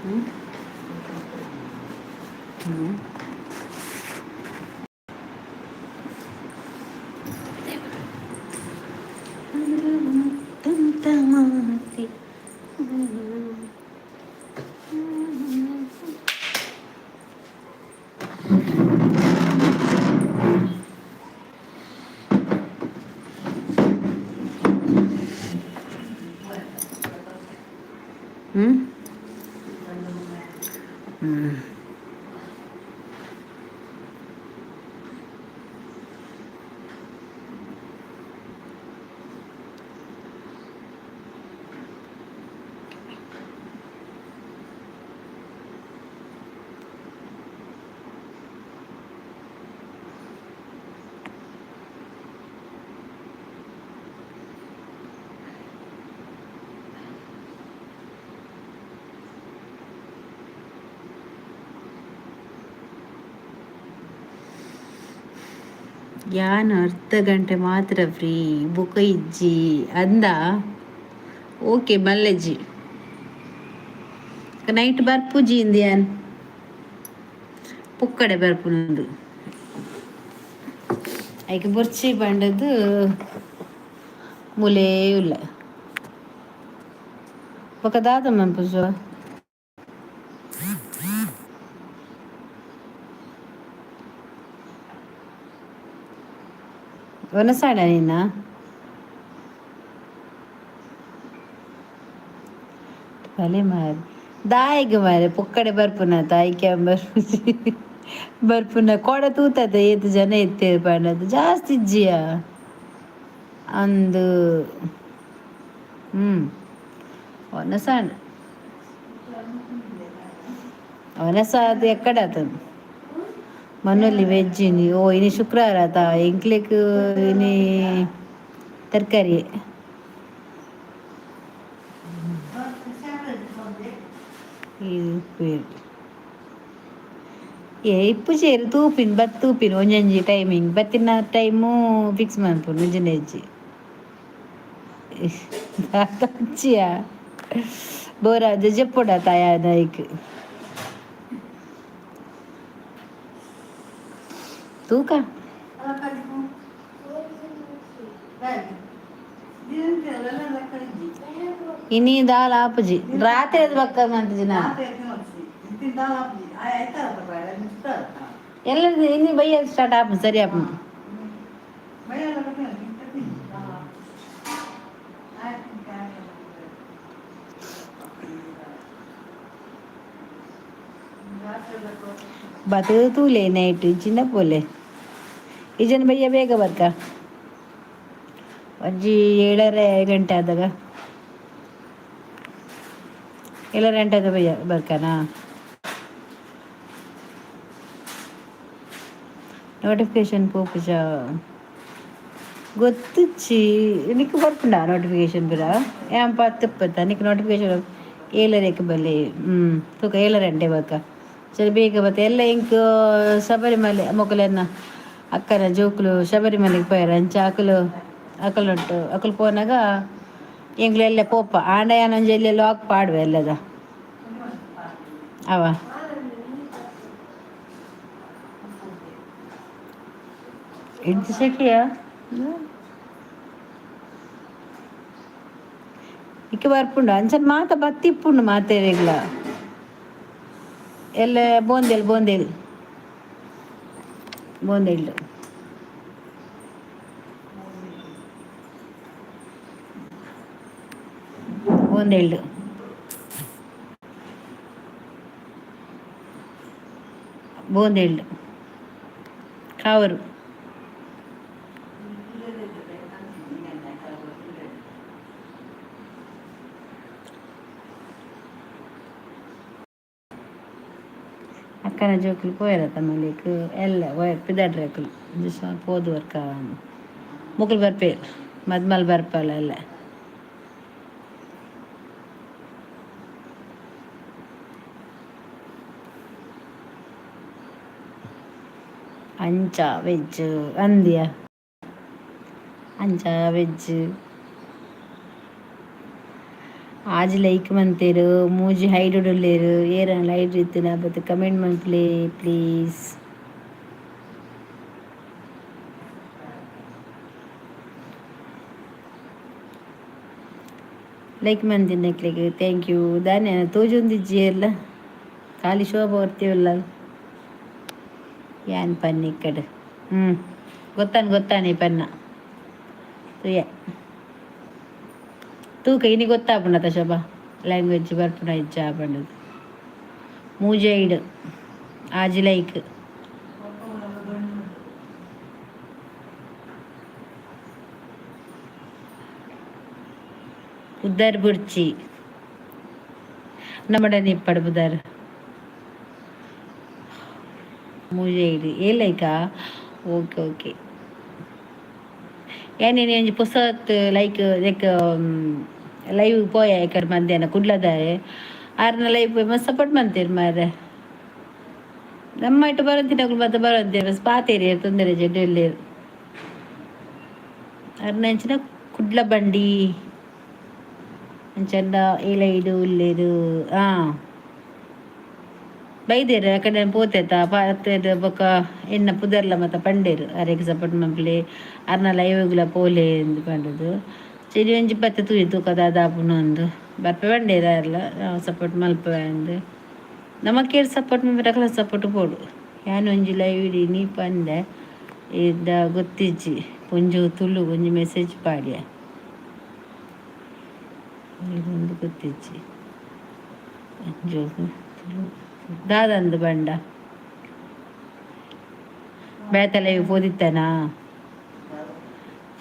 ಹ್ಮ್ ಹ್ಮ್ ಹ್ಮ್ ಹ್ಮ್. ಯಾನ್ ಅರ್ಧ ಗಂಟೆ ಮಾತ್ರ ಫ್ರೀ ಬೊಕ ಇಜ್ಜಿ ಅಂದ. ಓಕೆ ಮಲ್ಲೆಜ್ಜಿ. ನೈಟ್ ಬರ್ಪುಜಿ ಇಂದಿಯನ್ ಪೊಕ್ಕಡೆ ಬರ್ಪುನಂದು ಐಕ್ ಬೊರ್ಚಿ ಪಂಡದು ಮುಲೇ ಉಲ್ಲ. ಬೊಕ ದಾದ ಮನ್ಪುಜ. ವನಸಾಡ ನಿನ್ನ. ಬಲೆ ಮಾರೆ ದಾಯೆಗ್ ಮಾರೆ ಪೊಕ್ಕಡೆ ಬರ್ಪುನ ತಾಯ್ಕೆ ಬರ್ಪುಜಿ ಬರ್ಪುನ ಕೋಡೆ ತೂತದ ಏತ್ ಜನ ಇತ್ತೇರ್ ಪಂಡದು ಜಾಸ್ತಿ ಇಜ್ಜಿಯ ಅಂದು. ಹ್ಮ್ ವನಸಾಂಡ್ ವನಸ ಅದು ಎಕ್ಕಡ ಆತದ ಮನೊಲಿ ವೆಜ್ ಇನಿ. ಓ ಇನಿ ಶುಕ್ರವಾರ ಅತ ಎಂಕ್ಲೆಗ್ ಇನಿ ತರಕಾರಿ. ಏ ಇಪ್ಪುಜೆರ್ ತೂಪಿನ್ ಬತ್ ತೂಪಿನ್ ಒಂಜೊಂಜಿ ಟೈಮಿಂಗ್ ಬತ್ತಿನ ಟೈಮು ಫಿಕ್ಸ್ ಮನ್ಪುನು ಒಂಜಿ ಇಜ್ಜಿ ದಾದ ಬೋರ ಜೆಪ್ಪುಡ ತಾಯ ಐಕ್ ತೂಕ. ಇನಿ ದಾಲ ಆಪುಜಿ ರಾತ್ರಿ ಬೊಕ್ಕ ಮಂತಿಜಿನ ಎಲ್ಲ ಇನಿ ಬಯ್ಯ ಸ್ಟಾರ್ಟ್ ಆಪು ಸರಿ ಆಪು. ಬತ್ ತೂಲೆ ನೈಟ್ ಇಜ್ಜಿಂಡ ಪೋಲೆ ಇಜ್ಜಂಡ ಬಯ್ಯ ಬೇಗ ಬರ್ಕ ಒಂಜಿ ಏಳರೆ ಗಂಟೆ ಆದಾಗ ಏಳರೆ ಗಂಟೆ ಆದ ಬಯ್ಯ ಬರ್ಕನಾ. ನೋಟಿಫಿಕೇಶನ್ ಪೋಪುಜ ಗೊತ್ತುಜ್ಜಿ ನಿಕ್ಕ್ ಬರ್ಪುಂಡ ನೋಟಿಫಿಕೇಶನ್ ಪೂರ ಯಾನ್ ಪತ್ತ್ ಇಪ್ಪತ್ತ ನಿಕ್ಕ್ ನೋಟಿಫಿಕೇಶನ್ ಏಳರೆಗ್ ಬಲ್ಲೆ. ಹ್ಮ್ ತೂಕ ಏಳರೆ ಗಂಟೆ ಬೊಕ್ಕ ಸರಿ ಬೇಗ ಬತ್ತ ಎಲ್ಲ ಎಂಕ್ ಶಬರಿಮಲೆ ಮೊಕಲೆನ ಅಕ್ಕನ ಜೋಕುಲು ಶಬರಿಮಲೆಗ್ ಪೋಯೆರ್ ಅಂಚ ಅಕುಲು ಅಕುಲುಂಟು ಅಕುಲು ಪೋನಾಗ ಎಂಕ್ಲು ಎಲ್ಲೆ ಪೋಪ ಆಂಡ ಯಾನ್ ಒಂಜಿ ಎಲ್ಲೆ ಲಾಕ್ ಪಾಡುವೆ ಎಲ್ಲದ ಅವ. ಎಂತ ಸೆಕೆಯ ಇಕ್ಕ ಬರ್ಪುಂಡು ಅಂಚನೆ ಮಾತ ಬತ್ತಿ ಇಪ್ಪುಂಡು ಮಾತೆರೆಗ್ಲ ಎಲ್ಲೆ ಬೋಂದೆಲ್ ಬೋಂದೆಲ್ ಬೋಂದೆಲ್ಡ್ ಬೋಂದೆಲ್ಡ್ ಬೋಂದೆಲ್ಡ್ ಕಾವರು. ಅಕ್ಕನ ಜೋಕುಲು ಪೋಯೆರ ತಮ್ಮಲೆಗ್ ಎಲ್ಲ ಪಿದಾಡ್ರೆ ಅಕುಲು ಪೋದು ವರ್ಕ ಮೊಕುಲು ಬರ್ಪೆರ್ ಮದ್ಮಲ್ ಬರ್ಪಲ್ ಎಲ್ಲ. ಅಂಚ ವೆಜ್ ಅಂದ್ಯ ಅಂಚ ವೆಜ್. ಆಜಿ ಲೈಕ್ ಮಂತೇರು, ಮೂಜಿ ಹೈಡ್ ಉಲ್ಲೇರು. ಏರನ್ ಹೈಡ್ ಇತ್ತಿನ ಬತ್ ಕಮೆಂಟ್ ಮನ್ಪುಲೆ ಪ್ಲೀಸ್. ಲೈಕ್ ಮಂತಿನಕ್ಲೆಗ್ thank you. ದಾನೆ ತೋಜೊಂದಿಜ್ಜಿ ಎಲ್ಲ ಖಾಲಿ ಶೋಭ ಬರ್ತೀವಲ್ಲ. ಯಾನ್ ಪನ್ನಿ ಕಡೆ ಹ್ಞೂ ಗೊತ್ತಾನೆ ಗೊತ್ತಾನೆ ಪನ್ನ ತೂಯ ತೂಕ ಇನಿ ಗೊತ್ತಾಪುಂಡತ ಶೋಭಾ ಲ್ಯಾಂಗ್ವೇಜ್ ಬರ್ಪುನ ಇಜ್ಜಾ ಪಂಡುದು. ಮೂಜೈಡ್ ಆಜಿ ಲೈಕ್. ಪುದರ್ ಬುಡ್ಚಿ ನಮ್ಮಡನೆ ಇಪ್ಪಡು ಪುದರ್. ಮೂಜೈಡ್ ಏ ಲೈಕಾ? Okay okay. ಏನೇನು ಒಂಜಿ ಪೊಸತ್ ಲೈಕ್ ಲೈಕ್ ಲೈವ್ ಪೋಯ ಎಕಡೆ ಮಧ್ಯಾಹ್ನ ಕುಡ್ಲದಾರೆ ಆರ್ನ ಲೈವ್ ಪೋಯಿ ಮಸ್ತ್ ಸಪೋರ್ಟ್ ಮಂತೇರು ಮಾರ್ರೆ. ನಮ್ಮ ಇಟ್ಟು ಬರಂತಿನಕುಲು ಮತ್ತೆ ಬರಂತೇರು ಬಸ್ ಪಾತೇರಿ ತೊಂದರೆ ಜಡ್ಡು ಇಲ್ಲೇರು. ಅರ್ನ ಅಂಚಿನ ಕುಡ್ಲ ಬಂಡಿ ಅಂಚಂಡ ಏಲೈಡು ಉಲ್ಲೇರು. ಹಾಂ, ಬೈದೇರು ಅಕಡೆ ಪೋತೆತ ಪಾತೆರ್ ಬೊಕ ಎನ್ನ ಪುದರ್ಲ ಮತ ಪಂಡೇರು ಅರೆಗ್ ಸಪೋರ್ಟ್ ಮನ್ಪುಲೆ ಅರ್ನ ಲೈವ್ಗುಲ ಪೋಲೆ ಇಂದ್ ಪಂಡುದು. ಚೆರಿ ಒಂಜಿ ಪತ್ತೆ ತೂಯಿ ತೂಕ ದಾದ ಆಪುಂಡು ಅಂದ್ ಬರ್ಪೆ ಪಂಡೇರು ಆರ್ಲ ಸಪೋರ್ಟ್ ಮಲ್ಪುವೆ ಅಂದ್. ನಮಕೇರ್ ಸಪೋರ್ಟ್ ಮನ್ಪೆರ್ ಅಕಲ್ನ ಸಪೋರ್ಟ್ ಬೋಡು. ಯಾನ್ ಒಂಜಿ ಲೈವ್ ಇಡೀನಿ ಪಂಡೆ ಇದ್ದ ಗೊತ್ತಿಜ್ಜಿ. ಪೊಂಜೊವು ತುಳು ಒಂಜಿ ಮೆಸೇಜ್ ಪಾಡ್ಯ ಒಂದು ಗೊತ್ತಿಜ್ಜಿ. ಪೊಂಜೊವು ತುಳು ದಾದಂದು ಪಂಡ ಬೇತೆ ಲೈವ್ ಪೋದಿತ್ತನಾ?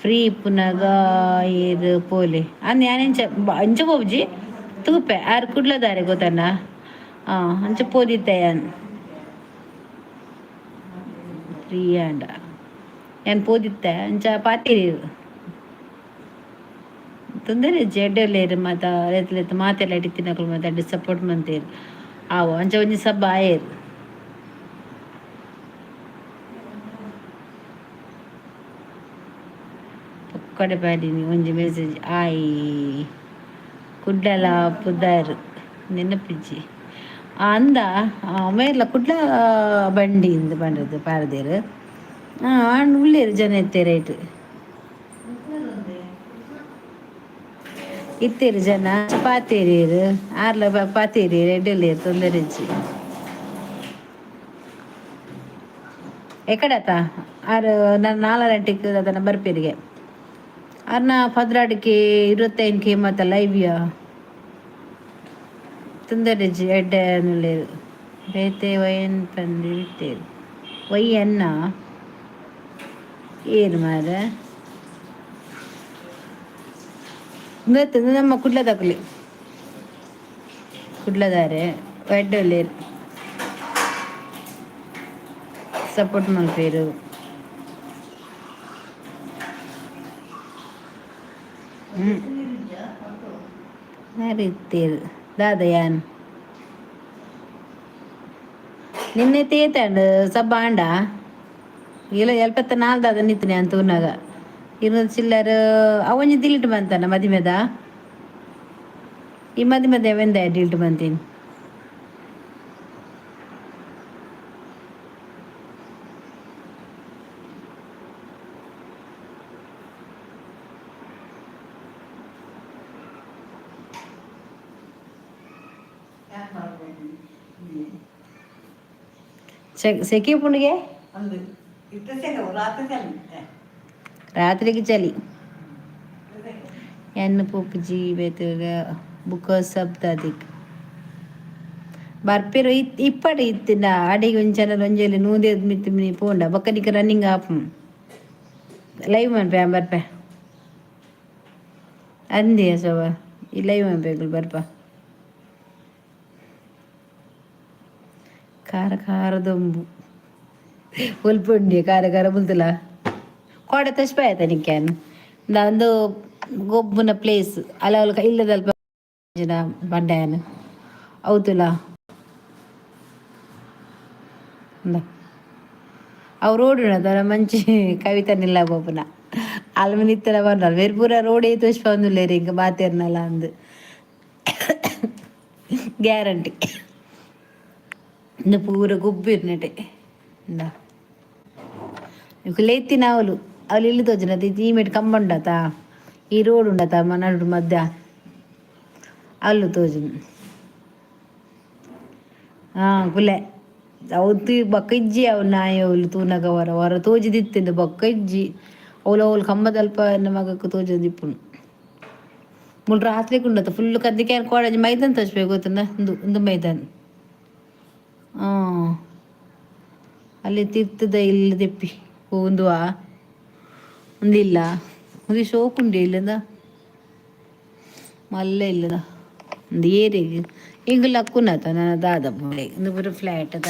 ಫ್ರೀ ಇಪ್ಪುನಗ ಏರ್ ಪೋಲೆ ಅಂದ್ ಯಾನ್ ಎಂಚ ಅಂಚ ಪೋಪುಜಿ ತೂಪೆ ಆರ್ ಕುಡ್ಲದಾರೆ ಗೊತ್ತನ. ಹಾಂ, ಅಂಚ ಪೋದಿತ್ತೆ ಯಾನ್ ಫ್ರೀ ಆಂಡ ಯಾನ್ ಪೋದಿತ್ತೆ ಅಂಚ ಪಾತೆರಿ ತೊಂದರೆ ಇಜ್ಜಿ. ಎಡ್ಡೆ ಮಾತ ಲೇತ್ ಲೇತ್ ಮಾತೆಲ್ಲ ಇತ್ತಿನಕುಲು ಮಾತ ಎಡ್ಡೆ ಸಪೋರ್ಟ್ ಮಂತೇರು. ಆವು ಅಂಚ ಒಂಜಿ ಸಬ್ಬ ಆಯೆರ್. ಪೊಕ್ಕಡೆ ಪಾಡಿನಿ ಒಂಜಿ ಮೆಸೇಜ್ ಆಯಿ ಕುಡ್ಲಲ ಪುದರ್ ನೆನಪಿಜ್ಜಿ ಅಂದ. ಮೇರ್ಲ ಕುಡ್ಲ ಬಂಡಿ ಇಂದ್ ಪಂಡದು ಪಾಡ್ದೆರ್. ಆಂಡ್ ಉಲ್ಲೇರು ಜನ ಇತ್ತೆರ್ ಐಟ್ ಇತ್ತೆರ್ ಜನ ಪಾತೆರಿಯೆರ್ ಆರ್ಲ ಪಾತೆರಿಯೆರ್ ಎಡ್ಡೆ ತೊಂದರೆ ಇಜ್ಜಿ. ಎಕಡತ ಆರ್ ನನ್ನ ನಾಲ್ಕು ಗಂಟೆಗೆ ಅದನ್ನ ಬರ್ಪೇರಿಗೆ. ಅರ್ನ 12ಕ್ಕೆ 25ಕ್ಕೆ ಮಾತ ಲೈವ್ಯ ತೊಂದರೆ ಇಜ್ಜಿ. ಎಡ್ಡೆ ಉಲ್ಲೇರು ಬೇತೆ ವಯನ್ ಪಂದ್ ಇತ್ತೇರು ವೈ ಅನ್ನ ಏರು ಮಾರ್ರೆ ಉಂದೆತ್ ನಮ್ಮ ಕುಡ್ಲದಕುಲು ಕುಡ್ಲದಾರೆ ಎಡ್ಡೆ ಉಲ್ಲೇರು ಸಪೋರ್ಟ್ ಮಲ್ಪೆರು. ಹ್ಞೂ ಇತ್ತೇರು ದಾದ ಯಾನ್ ನಿನ್ನೆ ತೇತಾಂಡ್ ಸಬ್ಬ ಆಂಡ ಇಲ್ಲ ಎಲ್ಪತ್ತ ನಾಲ್ ದಾದ ನಿತ್ನೆ ಅಂತ ತೂನಾಗ ಇರುದು ಚಿಲ್ಲರ್ ಅವೊಂಜಿ ಡಿಲೀಟ್ ಮಂತನ ಮದಿಮೆದ ಈ ಮದಿಮೆದ ಅವೆಂದ ಡಿಲೀಟ್ ಮಂತೀನಿ. ಸೆಕೆ ಪುಂಡಿಗೆ ರಾತ್ರಿಗೆ ಚಳಿ ಎನ್ನ ಪೋಪುಜಿ ಬೇತೆ ಬುಕ್ಕ ಸಬ್ದಾದಿಕ್ ಬರ್ಪೆರು ಇಪ್ಪಡೆ ಇತ್ತಿನ ಅಡಿಗೆ ಒಂಜಿ ಚಾನಲ್ ಒಂಜೆಲಿ ನೂದೆ ಮಿತ್ತ್ ಮಿನಿ ಪೋಂಡ ಬೊಕ್ಕ ನಿಕ್ ರನ್ನಿಂಗ್ ಆಪುಂಡು. ಲೈವ್ ಮನ್ಪೆ ಬರ್ಪೆ ಅಂದೆ ಸವ ಈ ಲೈವ್ ಮನ್ಪೆ ಬರ್ಪ. ಖಾರ ಖಾರ ದೊಂಬು ಒಲ್ಪುಂಡಿ ಖಾರ ಖಾರ ಬುಲ್ತುಲ ಕೋಡೆ ತಶ್ಪಾಯತ ನಿಕ್ಯಾನ್ ಒಂದು ಗೊಬ್ಬುನ ಪ್ಲೇಸ್ ಅಲ್ಲ ಅಲ್ಪ ಇಲ್ಲದಲ್ಪ ಬಂಡಾಯನ ಹೌದುಲ ಅವು ರೋಡ್ ಉಂಡದಲ್ಲ ಮಂಚಿ ಕವಿತ ನಿಲ್ಲ ಬೋಪುನ ಅಲ್ಮನಿತ್ತನ ಬಂದಲ್ ಬೇರೆ ಪೂರ ರೋಡ್ ಏತ್ ತೋಜ್ಪಾವೊಂದುಲ್ಲೆರ್ ಇಂಕ ಮಾತೆರ್ನಲ ಅಂದ್. ಗ್ಯಾರಂಟಿ. ಇಂದು ಪೂರ ಗುಬ್ಬಿರ್ನೆಟೆ ಇಂದ ಲೇತಿನ ಅವಲು ಅವಳು ಇಲ್ಲಿ ತೋಜಿನ ಈ ಮೇಟ್ ಕಂಬ ಉಂಡತ, ಈ ರೋಡ್ ಉಂಡತ ನಡು ಮಧ್ಯ ಅಲ್ಲು ತೋಜುನು. ಹಾಂ, ಕುಲೆ ಅವು ತೂ ಬೊಕ್ಕ ಇಜ್ಜಿ. ಅವು ನಾಯಿ ಅವ್ಲು ತೂನಗ ಹೊರ ಹೊರ ತೋಜಿದಿತ್ತಿಂದು ಬೊಕ್ಕ ಇಜ್ಜಿ. ಅವ್ಲು ಅವ್ಲು ಕಂಬದಲ್ಪ ಎನ್ನ ಮಗಕ್ಕೆ ತೋಜೊಂದಿಪ್ಪುನು. ಮುಲ್ ರಾತ್ರಿ ಉಂಡತ ಫುಲ್ ಕದ್ದಿಕೆ ಕೋಡಂಜಿ ಮೈದಾನ ತೋಜ್ಬೇಕು ಗೊತ್ತುಂಡ. ಉಂದು ಉಂದು ಮೈದಾನ. ಹಾಂ, ಅಲ್ಲಿ ತಿರ್ತದ ಇಲ್ಲಿ ದೆಪ್ಪಿ ಉಂದುವಾ ಒಂದಿಲ್ಲ. ಒಂದು ಶೋಕುಂಡು ಇಲ್ಲದ ಮಲ್ಲ ಇಲ್ಲದ ಒಂದು ಏರಿಗ್ ಎಂಕ್ ಲಕ್ಕುನತ ನನ ದಾದ ಬೋಲೆ. ಉಂದು ಪೂರ ಫ್ಲಾಟ್ ಅದ.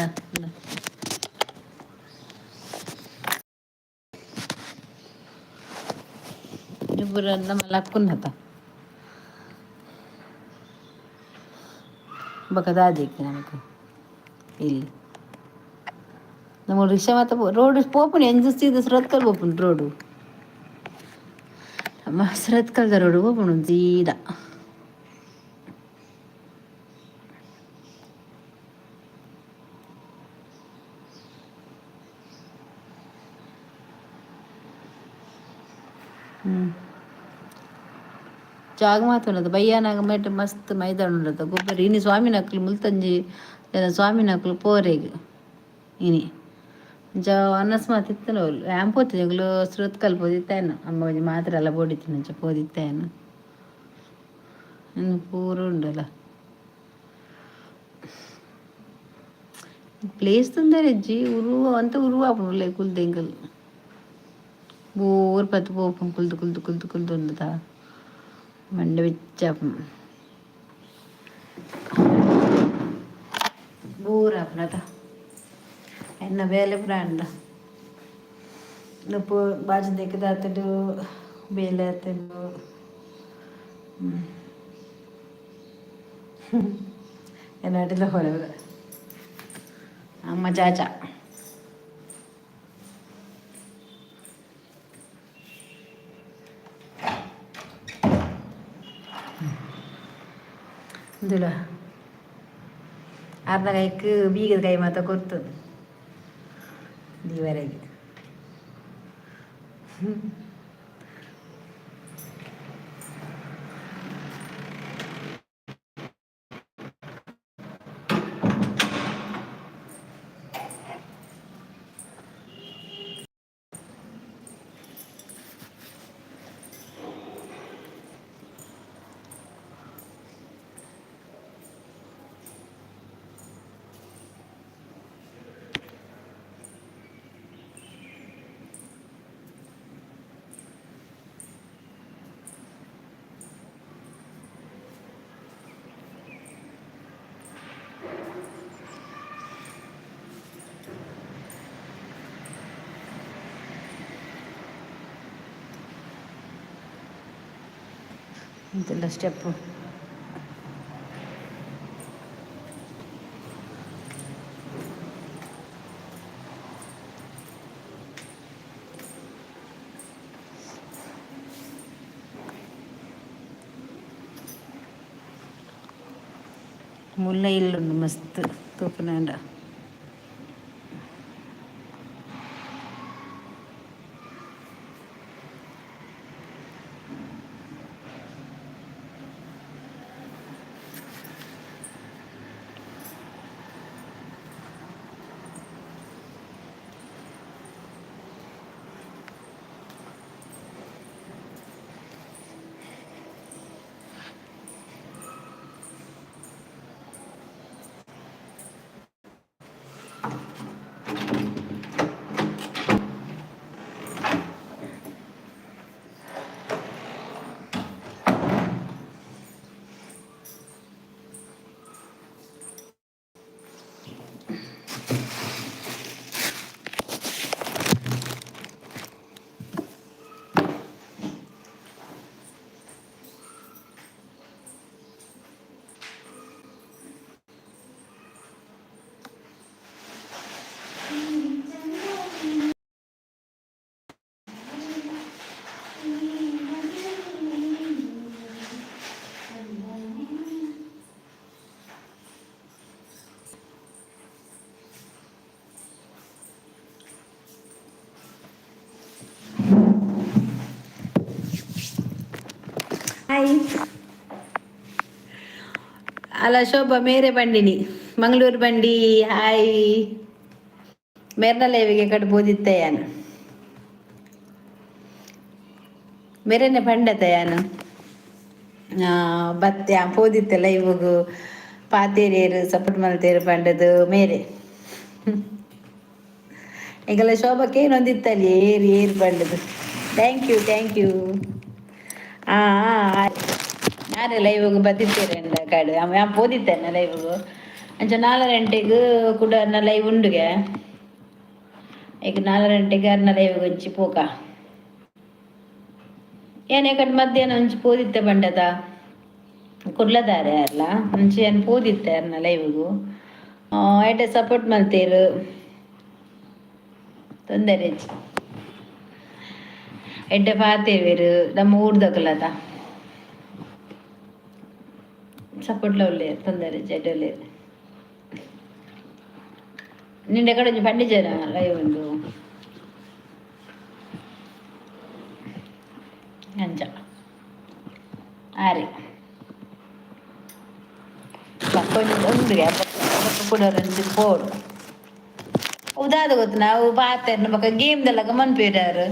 ಉಂದು ಪೂರ ನಮ ಲಕ್ಕುನತ ಬೊಕ ದಾದೆಕ್ ನಮಕ್ ಇಲ್ಲಿ ನಮ್ಮ ರಿಕ್ಷಾ ಮಾತ ರೋಡ್ ಪೋಪುನಿ ಎಂಚ ಸೀದ ಸುರತ್ಕಲ್ ಪೋಪುಂಡು ರೋಡು. ನಮ್ಮ ಸುರತ್ಕಲ್ದ ರೋಡ್ ಪೋಪುಂಡು ಸೀದಾ. ಜಾಗ ಮಾತ ಉಂಡತ ಬಯ್ಯಾನಾಗ ಮೇಟ್ ಮಸ್ತ್ ಮೈದಾನ ಉಂಡತ ಗೊಬ್ಬರ. ಇನಿ ಸ್ವಾಮಿನಕ್ಲು ಮುಲ್ತಂಜಿ ಜನ ಸ್ವಾಮಿನಕ್ಲು ಪೋರೆಗ್ ಇನಿ ಅಂಚ ಅನಸ್ ಮಾತ ಇತ್ತನ ಅವ್ಲು. ಯಾನ್ ಪೋತಿಜಿ, ಎಂಕುಲು ಸುರತ್ಕಲ್ ಪೋದಿತ್ತೇನ. ಅಮ್ಮ ಒಂಜಿ ಮಾತ್ರೆ ಎಲ್ಲ ಬೋಡಿತ್ತಿನ ಅಂಚ ಪೋದಿತ್ತೇನ. ಇನ್ನು ಪೂರ ಉಂಡಲ್ಲ ಪ್ಲೇಸ್ ತೊಂದರೆ ಇಜ್ಜಿ. ಉರು ಅಂತ ಉರು ಆಪುಂಡು ಕುಲ್ದು. ಎಂಕಲ್ ಬೋರ್ ಪತ್ತು ಪೋಪುಂಡು ಕುಲ್ದು ಕುಲ್ದು ಕುಲ್ದು ಕುಲ್ದು ಉಂಡುದ ಮಂಡೆ ಬೆಚ್ಚ ಆಪುಂಡು, ಬೋರ್ ಆಪುಂಡು. ಎನ್ನ ಬೇಲೆ ಪೂರ ಆಂಡ ನುಪ್ಪು ಬಾಜಿ ದೆಕ್ಕ್ದಾತುಂಡು, ಬೇಲೆ ಆತುಂಡು. ಎನ್ನಾಟಿಲ ಹೊರಗೆ ಅಮ್ಮ ಚಾಚಾ ಉಂದುಲ ಆರ್ನ ಕೈಕ್ ಬೀಗದ ಕೈ ಮಾತ ಕೊರ್ತದೆ ಈವರೆಗೆ. ಇಂತೆಲ್ಲ ಸ್ಟೆಪ್ಪು. ಮುಲ್ಲ ಇಲ್ಲುಂಡು ಮಸ್ತ್ ತೂಪುನಾಂಡ. ಹಾಯ್. ಅಲ್ಲ ಶೋಭಾ ಮೇರೆ ಬಂಡಿನಿ, ಮಂಗಳೂರು ಬಂಡಿ. ಹಾಯ್. ಮೇರ್ನ ಲೈವಿಗೆ ಕಡೆ ಬೋದಿತ್ತೆ ಯಾನು. ಮೇರೆನೆ ಪಂಡತ ಯಾನು ಬತ್ತೆ ಪೋದಿತ್ತೆ ಲೈವ್ಗು. ಪಾತೇರಿಯರು ಸಪೋರ್ಟ್ ಮಲ್ತೇರು ಪಂಡದು ಮೇರೆ. ಈಗೆಲ್ಲ ಶೋಭಕ್ಕೆ ಏನೊಂದಿತ್ತಲ್ಲಿ ಏರು ಏರು ಪಂಡದು. Thank you, thank you. ಹಾಂ, ಯಾರು ಲೈವ್ಗೆ ಬತ್ತಿತ್ತೇರೆ ಕಾಡು ಪೋದಿತ್ತೇನೆ ಲೈವ್ಗು. ಅಂಚ 4 ಗಂಟೆಗೆ ಕೂಡ ಲೈವ್ ಉಂಡುಗೆ. ಈಗ 4 ಗಂಟೆಗೆ ಅರ್ನ ಲೈವ್ ಒಂಚಿ ಪೋಕ. ಏನೇ ಕಡೆ ಮಧ್ಯಾಹ್ನ ಒಂಚಿ ಪೋದಿತ್ತೆ ಬಂಡದ ಕುಡ್ಲದಾರೆ ಅಲ್ಲ. ಒಂಚಿ ಏನು ಪೋದಿತ್ತೆ ಅರ್ನ ಲೈವ್ಗು. ಎಡ್ಡೆ ಸಪೋರ್ಟ್ ಮಲ್ತೇರು, ತೊಂದರೆ ಎಡ್ಡೆ ಪಾತೇವೇರು. ನಮ್ಮ ಊರ್ದಕಲತ ಸಪೋರ್ಟ್ಲ ಉಲ್ಲೇರು, ತೊಂದರೆ ಎಡ್ಡೆ ಉಲ್ಲೇರು. ನಿಂಡೆ ಕಡೆ ಒಂಜಿ ಪಂಡಿಜನ ಲೈವ್ ಉಂಡು ಅಂಚ. ಆರೆ ಬೊಕ್ಕ ಒಂದು ಕೂಡ ಒಂಜಿ ಪೋಡು ಉದಾದ ಗೊತ್ತು. ನಾವು ಪಾತೆರ್ನ ಬೊಕ ಗೇಮ್ದೆಲ್ಲ ಮನ್ಪೇರಾರು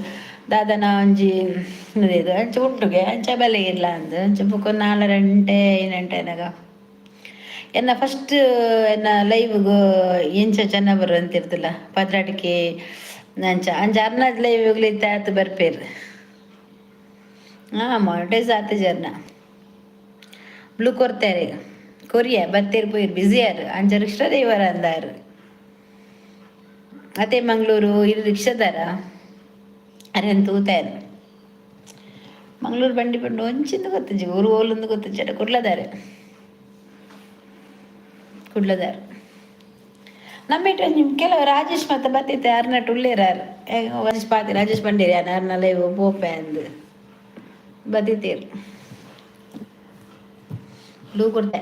ದಾದನ ಒಂಜಿ ಇದು ಅಂಚ ಉಂಡುಗೆ. ಅಂಚ ಬಲೆ ಇಲ್ಲ ಅಂದ್ ಅಂಚ. ಬೊಕ 4 ಗಂಟೆ 5 ಗಂಟೆ ಆನಗ ಎನ್ನ ಫಸ್ಟ್ ಎನ್ನ ಲೈವ್ಗು ಎಂಚ ಚೆನ್ನ ಬರುವಂತಿರ್ತಲ್ಲ ಪದ್ರಾಟಿಕೆ ಅಂಚ ಅಂಚ. ಅರ್ನ ಲೈವ್ಗಳು ಇತ್ತ ಆತು ಬರ್ಪೇರು. ಹಾಂ, ಮಾನಿಟೈಸ್ ಆತ ಜರ್ನ. ಬ್ಲೂ ಕೊರ್ತಾರೆ, ಕೊರಿಯ ಬತ್ತೇರು ಪೋಯಿರು ಬಿಸಿಯಾರು. ಅಂಚ ರಿಕ್ಷಾ ದೇವರ ಅಂದಾರು. ಅದೇ ಮಂಗಳೂರು ಇದು ರಿಕ್ಷಾದಾರ ಅರೆನ್ ತೂತಾರೆ. ಮಂಗಳೂರು ಬಂಡಿ ಪಂಡು ಒಂಚಿಂದ ಗೊತ್ತುಜಿ, ಊರು ಓಲೊಂದು ಗೊತ್ತುಜಿ. ಅಡ ಕುಡ್ಲದಾರೆ, ಕುಡ್ಲದಾರೆ. ನಮ್ಮ ಒಂಜಿ ಕೆಲವು ರಾಜೇಶ್ ಮತ್ತೆ ಬತ್ತಿತ್ತೆ. ಅರ್ನಟ್ ಉಳ್ಳೇರಾರು ರಾಜೇಶ್ ಪಾತಿ ರಾಜೇಶ್ ಬಂಡೇರಿ ಅರ್ನ ಲೈವ್ ಪೋಪೆ ಅಂದ್ ಬತ್ತಿತ್ತೇರು. ಬ್ಲೂ ಕೊಡ್ತೆ.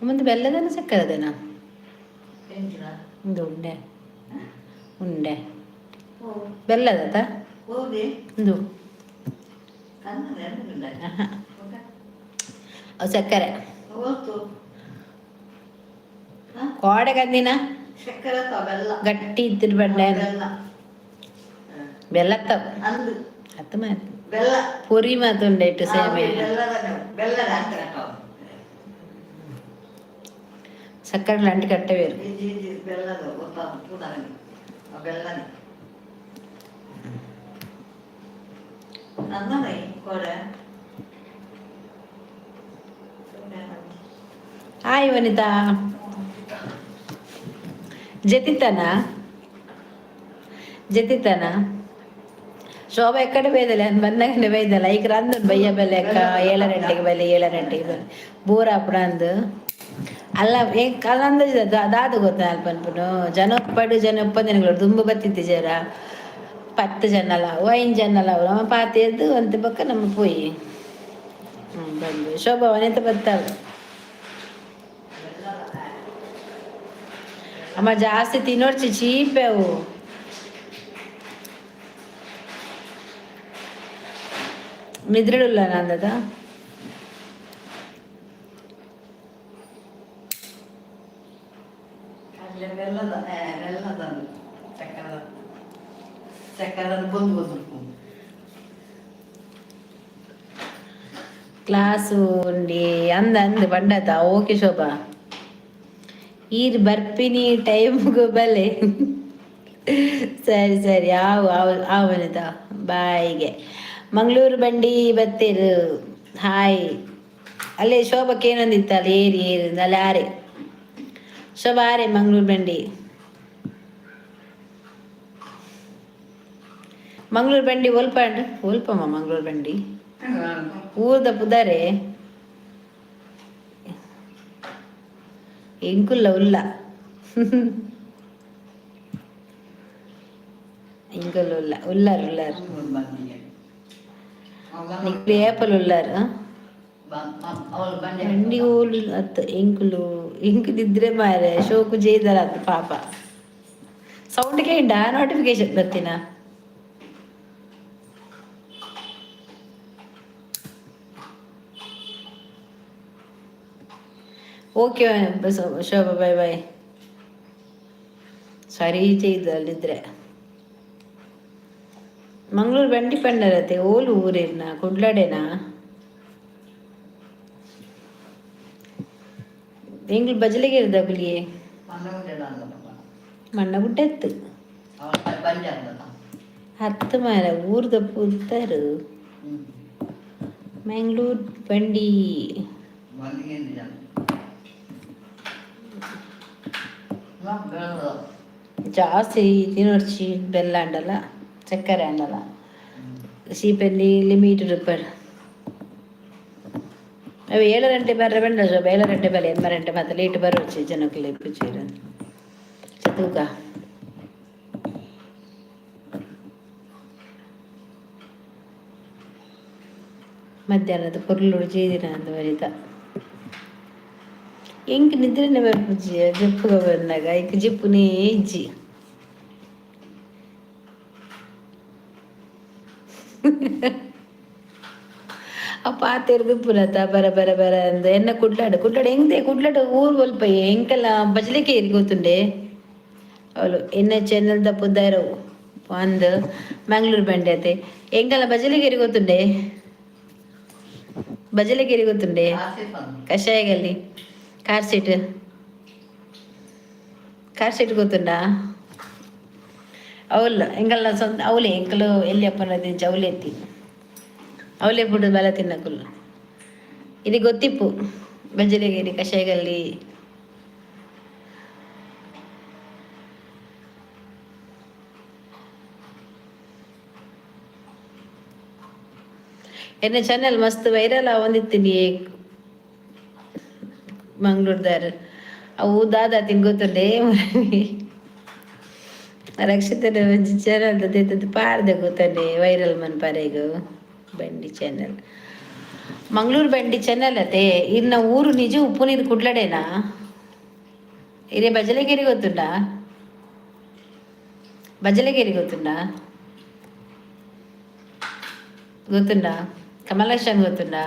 ಮುಂದೆ ಬೆಲ್ಲದನ ಸಕ್ಕರೆದನ ಇದು ಉಂಡೆ ಉಂಡೆ ಬೆಲ್ಲದತ ಇದು ಅವು ಸಕ್ಕರೆ ಕೋಡೆ ಕಂದಿನ ಗಟ್ಟಿ ಇತ್ತಿರ್ ಬಂಡೆ ಬೆಲ್ಲತ್ತ ಅತ್ತ ಮಾತು ಪುರಿ ಮಾತು ಉಂಡೆ ಇಟ್ಟು ಸೇಮೆ ಸಕ್ಕರೆ ಲಾಂಟಿ ಕಟ್ಟವೇರು. ಹಾಯ್ ವನಿತಾ. ಜತಿತನ ಜತಿತನ ಶೋಭಾ ಎಕ್ಕಡೆ ಬೈದಲೆ ಬಂದಾಗನೆ ಬೈದಲ್ಲ. ಈಗ ರಂದು ಬಯ್ಯ ಬೆಲೆ ಅಕ್ಕ 7 ಗಂಟೆಗೆ ಬಲೆ, 7 ಗಂಟೆಗೆ ಬಲೆ ಬೋರಾಪುಡ ಅಂದು. ಅಲ್ಲ, ಅಂದಾಜು ದಾದ ಗೊತ್ತ ಅಲ್ಪ ಜನ ಪಡು ಜನ ದಿನಗಳು ದುಂಬು ಬತ್ತಿತ್ತು ಜರ 10 ಜನ ಅಲ್ಲ, 5 ಜನ ಅಲ್ಲ. ನಮ್ಮ ಪಾತೆದ್ದು ಅಂತ ಬಕ್ಕ ನಮ್ಮ ಪೋಯಿ ಬಂದು ಶೋಭಾ ವನಿತ ಬತ್ತಾವ. ಅಮ್ಮ ಜಾಸ್ತಿ ತಿನ್ನೋಡ್ಚಿ, ಚೀಪೆ ಅವು. ನಿದ್ರೆಡುಲ್ಲ ನಂದದ. ಕ್ಲಾಸು ಉಂಡಿ ಅಂದ ಅಂದ್ ಬಂಡತ. ಓಕೆ ಶೋಭಾ, ಈರ್ ಬರ್ಪಿನಿ ಟೈಮ್ಗೂ ಬಲೆ. ಸರಿ ಸರಿ, ಆವು ಆವು ಆವು ವನಿತಾ, ಬಾಯ್ಗೆ. ಮಂಗಳೂರು ಬಂಡಿ ಬತ್ತೀರು. ಹಾಯ್. ಅಲ್ಲೇ ಶೋಭಕ್ಕೆ ಏನೊಂದಿತ್ತು ಅಲ್ಲಿ ಏರಿ ಏರಿ ಅಲ್ಲಿ ಆರೆ ಶೋಭಾ ಆರೆ ಮಂಗಳೂರು ಬಂಡಿ. ಮಂಗಳೂರು ಬಂಡಿ ಒಲ್ಪ ಒಲ್ಪಮ್ಮ ಮಂಗಳೂರು ಬಂಡಿ ಊರ್ದ ಪುದಾರೆ ಎಂಕುಲ್ಲ ಉಲ್ಲ. ಇಂಕಲ್ ಉಲ್ಲ, ಉಲ್ಲಾರ್ ಉಲ್ಲಾರ್. ನಿಕ್ಲು ಏಪಲ್ ಉಲ್ಲಾರ್? ಬಂಡಿ ಓಲು ಅತ್ತ ಎಂಕುಲು? ಎಂಕು ನಿದ್ರೆ ಮಾರೆ, ಶೋಕು ಜೇದರ ಅತ್ತ ಪಾಪ. ಸೌಂಡ್ ಕೇಂಡ ನೋಟಿಫಿಕೇಶನ್ ಬರ್ತೀನ. Okay Shobha, bye bye. ಸರಿ ചെയ്ದು ಅಲ್ಲಿದ್ರೆ. ಮಂಗಳೂರು ಬಂಡಿ ಪಂಡರತೆ ಓಲು ಊರಿರ್ನ ಕುಡ್ಲಡೆನಾ? ಎಂಗ್ಲು ಬಜಲಿಗೆ ಇರ್ದ ಕುಲಿಯೆ ಮಣ್ಣಗುಡ್ಡೆ ಎತ್ತು ಹತ್ತು ಮಾರ ಊರ್ದ ಪುತ್ತರು ಮ್ಯಾಂಗ್ಳೂರ್ ಬಂಡಿ. ಜಾಸ್ತಿ ತಿನ್ನೊಡ್ಚಿ, ಬೆಲ್ಲ ಅಂಡಲ ಚಕ್ಕರೆ ಅಂಡಲ ಸೀಪಲ್ಲಿ ಲಿಮಿಟ್ ರುಪರ್. ಅವು 7 ಗಂಟೆ ಬರ್ರೆ ಬಂಡ ಶೋಭ, 7 ಗಂಟೆ ಬಲೆ 8 ಗಂಟೆ ಮತ್ತೆ ಲೇಟ್ ಬರೋಚಿ ಜನಕ್ಕಲೆ ಪುಚೀರ ತೂಕ. ಮಧ್ಯಾಹ್ನದ ಪೊರ್ಲುಡು ಜೀದಿನ ಅಂದ ಬರಿತ. ಎಂಕ್ ನಿದ್ರೆನೆ ಬರ್ಪುಜಿ ಜಪ್ಪುಗ ಬಂದಾಗ. ಐಕ್ ಜಿಪ್ಪುನೇ ಇಜ್ಜಿ. ಆ ಪಾತೆರ್ದು ಪುನತ ಬರ ಬರ ಬರ ಅಂದ ಎನ್ನ ಕುಡ್ಲಾಡು ಕುಡ್ಲಾಡು ಎಂಗ್ದೆ ಕುಡ್ಲಾಡು ಊರು ಒಲ್ಪ ಎಂಕಲ್ಲ ಬಜಲಿಕೆ ಗೊತ್ತುಂಡೆ. ಅವಳು ಎನ್ನ ಚಾನೆಲ್ the ಪುದಾರು ಅಂದ್ ಮಂಗಳೂರು ಬಂಡೆ ಅತೆ. ಎಂಕಲ್ಲ ಬಜಲಿಗೇರಿ ಗೊತ್ತುಂಡೆ? ಬಜಲಿಗೇರಿ ಗೊತ್ತುಂಡೆ? ಕಷಾಯಗಲ್ಲಿ ಕಾರ್ ಸೀಟ್, ಕಾರ್ ಸೀಟ್ ಗೊತ್ತುಂಡಾ? ಅವಲ್ಲ ಎಂಕಲ್ನ ಸ್ವಂತ ಅವಲೇ. ಎಂಕಲು ಎಲ್ಲಿ ಅಪ್ಪನ ಅವಲೇ ಎತ್ತಿ ಅವಲೇ ಪುಡು ಬಲ ತಿನ್ನಕುಲು. ಇದು ಗೊತ್ತಿಪ್ಪು ಬಜಲಿಗೇರಿ ಕಷಾಯಗಲ್ಲಿ. ಎನ್ನ ಚಾನೆಲ್ ಮಸ್ತ್ ವೈರಲ್ ಆವೊಂದಿತ್ತೀನಿ ಮಂಗ್ಳೂರ್ದಾರ್. ಅವು ದಾದ ತಿನ್ ಗೊತ್ತುಂಡೆ? ರಕ್ಷಿತನ ಒಂಜಿ ಚಾನೆಲ್ ದೆತ್ತದು ಪಾರ್ದೆ ಗೊತ್ತಂಡೆ ವೈರಲ್ ಮನ್ಪರೆಗ್. ಬಂಡಿ ಚಾನೆಲ್, ಮಂಗಳೂರು ಬಂಡಿ ಚಾನೆಲ್ ಅತೆ. ಇನ್ನ ಊರು ನಿಜ ಉಪ್ಪು ನೀರು ಕುಡ್ಲಡೇನಾ? ಇದೇ ಬಜಲೆಗೇರಿ ಗೊತ್ತುಂಡಾ? ಬಜಲೆಗೇರಿ ಗೊತ್ತುಂಡಾ? ಗೊತ್ತುಂಡಾ? ಕಮಲಾಕ್ಷನ್ ಗೊತ್ತುಂಡಾ?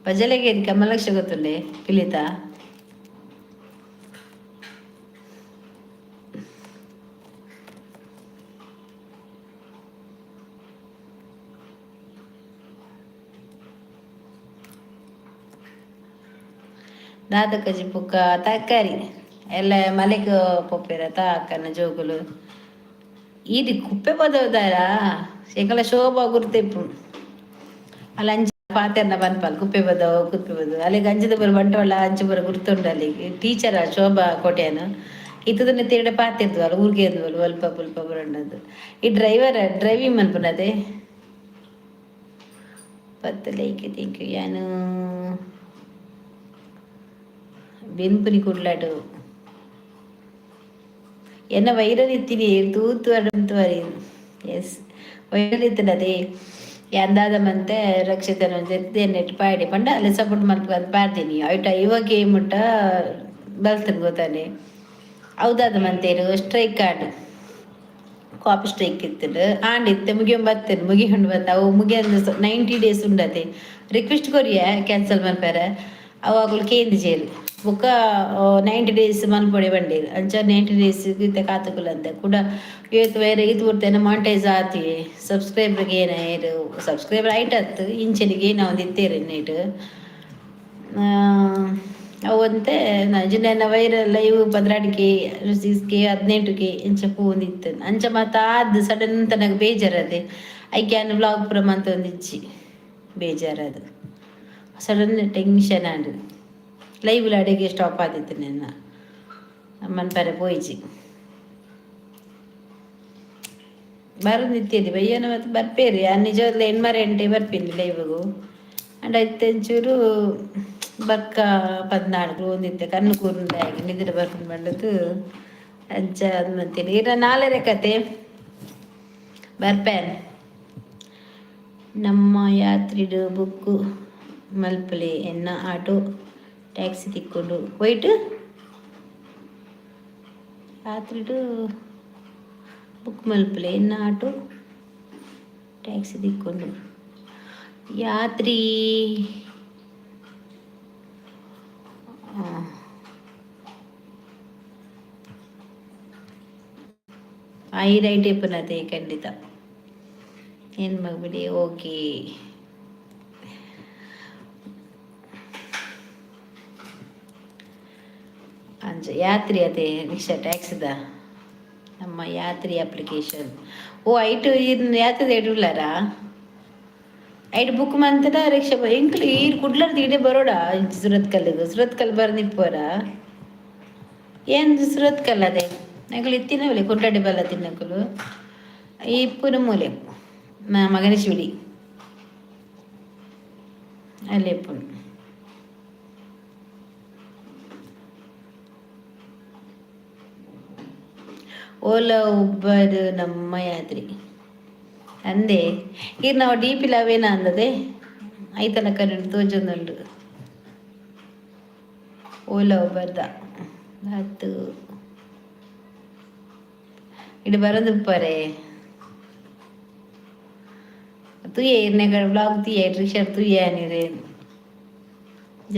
ಬಜಲೆಗೇರಿ ಕಮಲಾಕ್ಷ ಗೊತ್ತುಂಡೆ? ಪಿಲಿತ ದಾದಕಜಿ ಪುಕ್ಕ ತರಕಾರಿ ಎಲ್ಲ ಮಲೆಕ್ ಪೋಪೆರ ತಾಕನ ಜೋಕುಲು. ಇದು ಕುಪ್ಪೆ ಪದವುದಾರ ಎಂಕಲ ಶೋಭಾ ಗುರ್ತಿಪ್ಪು ಅಲ್ಲ. ಅಂಚ ಪಾತೆರ್ನ ಪನ್ಪಲ್ ಕುಪ್ಪೆ ಬದವು ಕುಪ್ಪೆ ಬದವು. ಅಲ್ಲಿಗೆ ಅಂಚದ ಬರ ಬಂಟವಾಳ ಅಂಚ ಬರ ಗುರ್ತುಂಡು. ಅಲ್ಲಿಗೆ ಟೀಚರ್ ಶೋಭಾ ಕೋಟ್ಯಾನ ಇತ್ತದನ್ನ ತಿರುಗಡೆ ಪಾತಿರ್ದು ಊರಿಗೆ ಅಲ್ಪ ಪುಲ್ಪ ಬರಂಡದು. ಈ ಡ್ರೈವರ್ ಡ್ರೈವಿಂಗ್ ಮನ್ಪುನದೆ. 10 ಲೈಕ್, thank you. ಯಾನು ಬೆನ್ಪುನಿ ಕುಡ್ಲಾಡು. ಎನ್ನ ವೈರಲ್ ಇತ್ತೀನಿ ತೂತು ಅಡಂತು. ಎಸ್, ವೈರಲ್ ಇತ್ತನದೇ ಎಂದಾದ ಮಂತೆ ರಕ್ಷಿತನ ಜೊತೆ ನೆಟ್ ಪಾಡಿ ಪಂಡ ಅಲ್ಲಿ ಸಪೋರ್ಟ್ ಮಲ್ಪಂತ ಪಾಡ್ತೀನಿ. ಐಟ ಇವಾಗ ಮುಟ್ಟ ಬಲ್ತನ್ ಗೊತ್ತಾನೆ. ಹೌದಾದ ಮಂತೇರು ಸ್ಟ್ರೈಕ್ ಕಾರ್ಡ್ ಕಾಪಿ ಸ್ಟ್ರೈಕ್ ಇತ್ತು. ಆಂಡ್ ಇತ್ತೆ ಮುಗಿಯೊಂದು ಬತ್ತೇನೆ, ಮುಗಿಯೊಂಡು ಬತ್ತ. ಅವು ಮುಗಿಯಂದು 90 ಡೇಸ್ ಉಂಡತೆ. ರಿಕ್ವೆಸ್ಟ್ ಕೊರಿಯ ಕ್ಯಾನ್ಸಲ್ ಮನ್ಪೆರೆ, ಅವಾಗಲು ಕೇಂದಿಜೇರು. ಬೊಕ್ಕ 90 ಡೇಸ್ ಮನ್ಪೊಡೆ ಬಂಡೇರು. ಅಂಚ 90 ಡೇಸ್ ಇತ್ತೆ ಕಾತುಕುಲಂತೆ ಕುಡ. ಇವತ್ತು ಬೇರೆ ಇದು ಬರ್ತೇನೆ ಮಾನಿಟೈಸ್ ಆತಿ. ಸಬ್ಸ್ಕ್ರೈಬರ್ಗೆ ಏನಾಯ್ತು? ಸಬ್ಸ್ಕ್ರೈಬರ್ ಐಟ್ ಅತ್ತು ಇಂಚನಿಗೆ ಏನೋ ಒಂದು ಇತ್ತೇರು ಇನ್ನೇಟು ಅವಂತೆ. ನಂಜಿನ viral live 12 K, 6 K, 18 K ಇಂಚ ಪೂಂದಿತ್ತು. ಅಂಚ ಮಾತ ಆದ್ ಸಡನ್ ತನಗ ಬೇಜಾರದೆ. ಐಕೆ ಯಾನ್ ವ್ಲಾಗ್ ಪೂರ ಮಂತೊಂದಿಜ್ಜಿ. ಬೇಜಾರದು, ಸಡನ್ ಟೆನ್ಷನ್ ಆಂಡ್. ಲೈವ್ ಅಡೆಗೆ ಸ್ಟಾಪ್ ಆದಿತ್ತು ನಿನ್ನ ಮನ್ಪರೆ ಪೋಯಿಜಿ. ಬರೋದಿತ್ತೇರಿ ಬಯ್ಯನ ಮತ್ತೆ ಬರ್ಪೇರಿ. ಆ ನಿಜವಾಗ್ಲೂ ಎಣ್ಮರೆ ಎಂಟೆ ಬರ್ಪಿನಿ ಲೈವ್ಗು. ಅಂಡ್ ಐತೆ ಒಂಚೂರು ಬೊಕ್ಕ ಪದ್ನಾಲ್ಕು ಒಂದಿತ್ತೆ ಕಣ್ಣು ಕೂರ್ಂದಾಗಿ ನಿದ್ರೆ ಬರ್ಪುಂಡು ಪಂಡದು ಅಂಚ ಮಂತೀನಿ ಇರ ನಾಲೆರೆ ಕತೆ ಬರ್ಪೇನ್. ನಮ್ಮ ಯಾತ್ರಿಡು ಬುಕ್ ಮಲ್ಪಲೆ, ಎನ್ನ ಆಟೋ ಟ್ಯಾಕ್ಸಿ ತಿಕ್ಕೊಂಡು ವೈಟ್. ರಾತ್ರಿಡು ಬುಕ್ ಮಲ್ಪಲೆ, ಎನ್ನ auto taxi ತಿಕ್ಕೊಂಡು. Yatri. I right ಇಪ್ಪನತೆ ಖಂಡಿತ. ಏನು ಮಗಬಿಡಿ. ಓಕೆ, ಅಂಚ ಯಾತ್ರಿ ಅದೇ ರಿಕ್ಷಾ ಟ್ಯಾಕ್ಸಿದ ನಮ್ಮ ಯಾತ್ರಿ ಅಪ್ಲಿಕೇಶನ್. ಓ, ಐಟು ಯಾತ್ರೆ ಎಡುಲಾರಾ? ಐಟ್ ಬುಕ್ ಮಂತದ ರಿಕ್ಷಾ. ಎಂಕ್ಲು ಈರ್ ಕುಡ್ಲರ್ದು ಇಡೆ ಬರೋಡ ಸುರತ್ಕಲ್ಗ್. ಸುರತ್ಕಲ್ ಬರ್ ಏನು ಸುರತ್ಕಲ್ ಅದೇ ನಕಲು ಇತ್ತಿನವಲೆ ಕುಡ್ಲಡೆ ಬಲ್ಲ ತಿನ್ನಕುಲು ಇಪ್ಪುನ ಮೂಲೆ ಮಗನ ಶಿವಡಿ ಅಲ್ಲಿ ಇಪ್ಪುನು. ಓಲಾ ಉಬ್ಬರ್ ನಮ್ಮ ಯಾತ್ರಿ ಅಂದೆ. ಈಗ ನಾವು ಡಿ ಪಿ ಲವೇನ ಅಂದದೆ ಐತನ ಕಣ್ಣು ತೋಜೊಂದುಂಡು. ಓಲಾ ಉಬ್ಬರ್ದ ಹತ್ತು ಇಡು ಬರೋದು. ತೂಯೆ ಇರ್ನೆ ಬ್ಲಾಗ್ ತೂಯೆ, ರಿಕ್ಷಾ ತೂಯೆ ನೀರೆ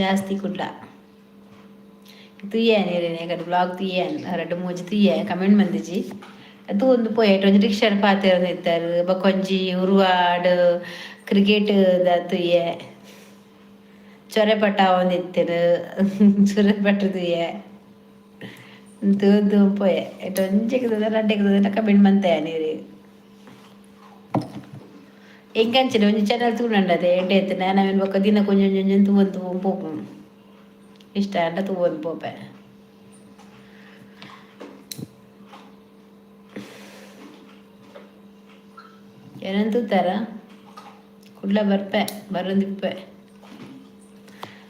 ಜಾಸ್ತಿ ಕುಡ್ಲ ತೂಯೆ ನೀರೇನೆ ಕಡೆ ಬ್ಲಾಗ್ ತೂಯೆ, ರಡ್ಡ್ ಮೂಜಿ ತೂಯೆ, ಕಮೆಂಟ್ ಮಂದಿಜಿ. ತೂವೊಂದು ಪೋಯೆ. ಒಂಜಿ ರಿಕ್ಷಾಡ್ ಪಾತೆರೊಂದು ಇತ್ತೆರ್. ಬೊಕೊಂಜಿ ಉರುವಾಡ್ ಕ್ರಿಕೆಟ್ ದ ತೂಯೆ. ಚೊರೆ ಪಟ್ಟಾವೊಂದಿತ್ತೆರ್, ಚೊರೆ ಪಟ್ಟ ತೂಯೆ. ತೂದು ಪೋಯೆ. ಏಟ್ ಒಂಜೆಕ್ ತೂಂಡ ರಡ್ಡೆಗ್ ತೂಂಡ ಕಮೆಂಟ್ ಮಂತೆ ನೀರು. ಎಂಕಂಚನೆ ಒಂಜಿ ಚಾನಲ್ ತೂನಂಡದೆ ಎಡ್ಡೆ ಇತ್ತು. ನಾನು ಅವೆನ್ ಬೊಕ್ಕ ದಿನ ಒಂಜೊಂಜಿ ಒಂಜೊಂಜಿ ತೂವೊಂದು ತೂವೊಂದು ಪೋಪುಂಡು. ಇಷ್ಟ ಆಂಡ ತೂವೊಂದು ಪೋಪೆ. ಏನಂತ ತೂತಾರ? ಕುಡ್ಲ ಬರ್ಪೆ, ಬರೋದಿಪ್ಪೆ.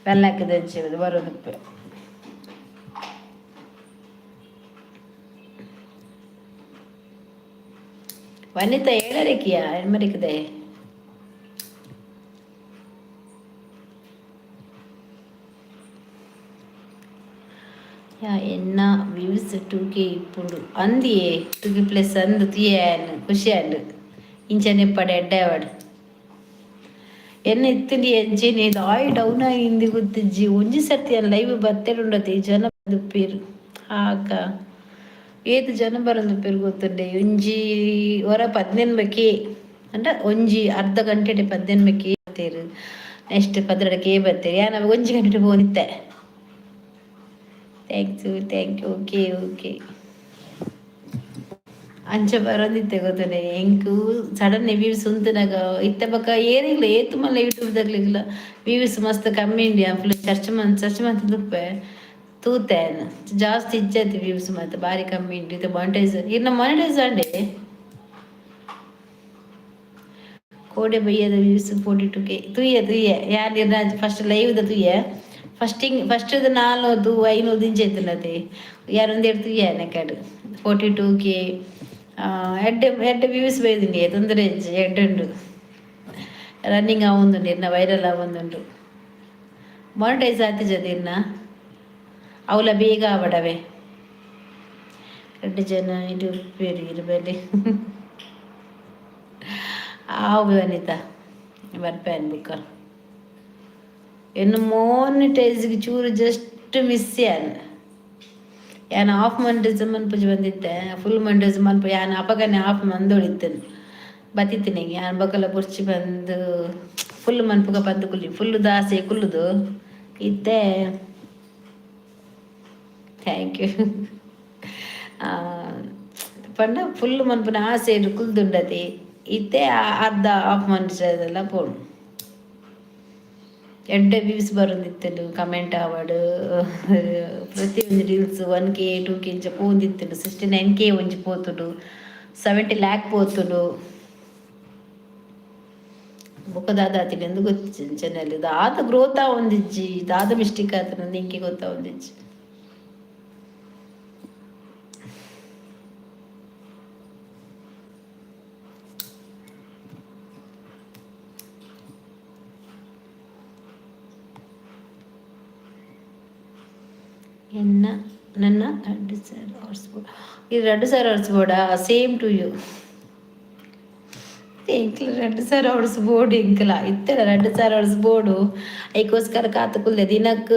ಬೆಲ್ಲಕ್ಕದಂಚಿ ಬರೋದಿಪ್ಪೆ. ವನಿತಾ ಏಳರಕ್ಕಿಯಾ ಎಣ್ಮರಿಕದೆ. ಯಾ, ಎನ್ನ ವ್ಯೂಸ್ 2K ಇಪ್ಪುಂಡು ಅಂದಿಯೇ. 2K plus ಅಂದು ತುಯೆ, ಖುಷಿ ಆಂಡ್. ಇಂಚನೆ ಇಪ್ಪಡೆ, ಎಡ್ಡೆ ಆವಡ್. ಎನ್ನ ಇತ್ತಿನಿ ಎಂಚೆನೆ ದಾಯಿ ಡೌನ್ ಆಯಿಂದಿ ಗೊತ್ತಿಜ್ಜಿ. ಒಂಜಿ ಸರ್ತಿ ಲೈವ್ ಬತ್ತೆರುಂಡತೆ ಜನ ದುಪ್ಪೇರು ಆಕ ಏತ್ ಜನ ಬರಂದುಪ್ಪೆರ್ ಗೊತ್ತುಂಡೆ. ಒಂಜಿ ಒರ 18 ಕೆ ಅಂಡ ಒಂಜಿ ಅರ್ಧ ಗಂಟೆ 18 ಕೆ ಬತ್ತೇರು. ನೆಕ್ಸ್ಟ್ 12 ಕೆ ಬತ್ತೇರು. ಯಾನ್ ಅವೆ ಒಂಜಿ ಗಂಟೆ ಪೋನಿತ್ತೆ. Thanks you, thank you. Okay okay. ಅಂಚ ಬರೋದಿತ್ತೆ ಗೊತ್ತುಂಡೆ. ಎಂಕ್ ಸಡನ್ ವ್ಯೂಸ್ ಉಂತುನಗ ಇತ್ತೆ ಬೊಕ ಏರೆಗ್ಲ ಏತ್ ಮಲ್ಲ ಯೂಟ್ಯೂಬ್ ದಕ್ಲೆಗ್ಲ ವ್ಯೂಸ್ ಮಸ್ತ್ ಕಮ್ಮಿ ಉಂಡು. ಫುಲ್ ಸರ್ಚ್ ಮನ್ ಸರ್ಚ್ ಮಂತುದುಪ್ಪೆ, ತೂತೆ ಜಾಸ್ತಿ ಇಜ್ಜಾತಿ ವ್ಯೂಸ್ ಮಾತ ಬಾರಿ ಕಮ್ಮಿ ಉಂಡು. ಇತ್ತೆ ಮಾನಿಟೈಸ್ ಇರ್ನ ಮಾನಿಟೈಸ್ ಆಂಡೆ. ಕೋಡೆ ಬಯ್ಯದ ವ್ಯೂಸ್ 42K. ತೂಯೆ ತೂಯೆ ಯಾನ್ ಇರ್ನ ಫಸ್ಟ್ ಲೈವ್ ದ ತೂಯೆ. ಫಸ್ಟಿಂಗ್ ಫಸ್ಟ್ 400 500 ಇಂಚ ಇತ್ತುಂಡತೆ. ಯಾರ್ ಒಂದೆರಡು ತೂಯೆ ನೆಕ್ಕಡ್ 42K. ಎಡ್ಡೆ ಎಡ್ಡೆ ವ್ಯೂಸ್ ಬೈದುಂಡು, ತೊಂದರೆ ಇಜ್ಜಿ, ಎಡ್ಡೆ ಉಂಡು. ರನ್ನಿಂಗ್ ಆವೊಂದುಂಡು ಇರ್ನ, ವೈರಲ್ ಆವೊಂದುಂಡು. ಮಾನಿಟೈಸ್ ಆತಿಜದ ಇರ್ನ, ಅವಲ ಬೇಗ ಆವಡವೆ. ರಡ್ಡ್ ಜನ ಇದು ಇರಬೇಡಿ. ಆವು ವನಿತಾ, ಬರ್ಪೇನ್ ಬುಕ್ಕ. ಇನ್ನು ಮೋನಿಟೈಸ್ಗೆ ಚೂರು ಜಸ್ಟ್ ಮಿಸ್. ಯಾನ್ ಯಾನ್ ಆಫ್ ಮಾನಿಟೈಸ್ ಮನ್ಪುಜಿ ಬಂದಿತ್ತೆ. ಫುಲ್ ಮಾನಿಟೈಸ್ ಮನ್ಪು ಯಾನ್ ಅಪಗನೆ ಆಫ್ ಮಂದೊಳಿತ್ತೇನೆ ಬತ್ತಿತ್ತೇನೆ. ಯಾನ್ ಬೊಕಲ ಬೊರ್ಚಿ ಬಂದು ಫುಲ್ ಮನ್ಪುಗ ಬಂದು ಕುಲ್ಲಿ ಫುಲ್ ದಾಸೆ ಕುಲ್ಲುದು ಇತ್ತೆ. Thank you. ಪಂಡ ಫುಲ್ ಮನ್ಪುನ ಆಸೆ ಕುಲ್ದುಂಡತಿ. ಇತ್ತೆ ಅರ್ಧ ಆಫ್ ಮಾನಿಟೈಸ್ ಎಲ್ಲ ಪೋಡು. ಎಡ್ಡೆ ವ್ಯೂಸ್ ಬರೋದಿತ್ತುಂಡು, ಕಮೆಂಟ್ ಆವಡ್, ಪ್ರತಿಯೊಂಜಿ ರೀಲ್ಸ್ 1K 2K ಇಂಚ ಪೋವೊಂದಿತ್ತುಂಡು. 69K ಒಂಜಿ ಪೋತುಂಡು, 70 ಲ್ಯಾಕ್ ಪೋತುಂಡು. ಬೊಕ್ಕ ದಾದ ಆತಿನ ಗೊತ್ತಿಜ್ಜಿ ಚಾನಲ್ ದಾದ ಗ್ರೋತ್ ಆವೊಂದಿಜ್ಜಿ, ದಾದ ಮಿಸ್ಟೇಕ್ ಆತನ ಇಂಕೆ ಗೊತ್ತಾವೊಂದಿಜ್ಜಿ. ಎನ್ನ ನನ್ನ 2000 ಅವರ್ಸ್. ಇದು 2000 ಅವರ್ಸ್ ಬೋಡಾ? Same to you. ಎಂಕ್ಲ 2000 hours board ಎಂಕ್ಲ ಇತ್ತೆಲ 2000 hours board. ಐಕೋಸ್ಕರ ಕಾತು ಕುಲ್ದೆ ದಿನಕ್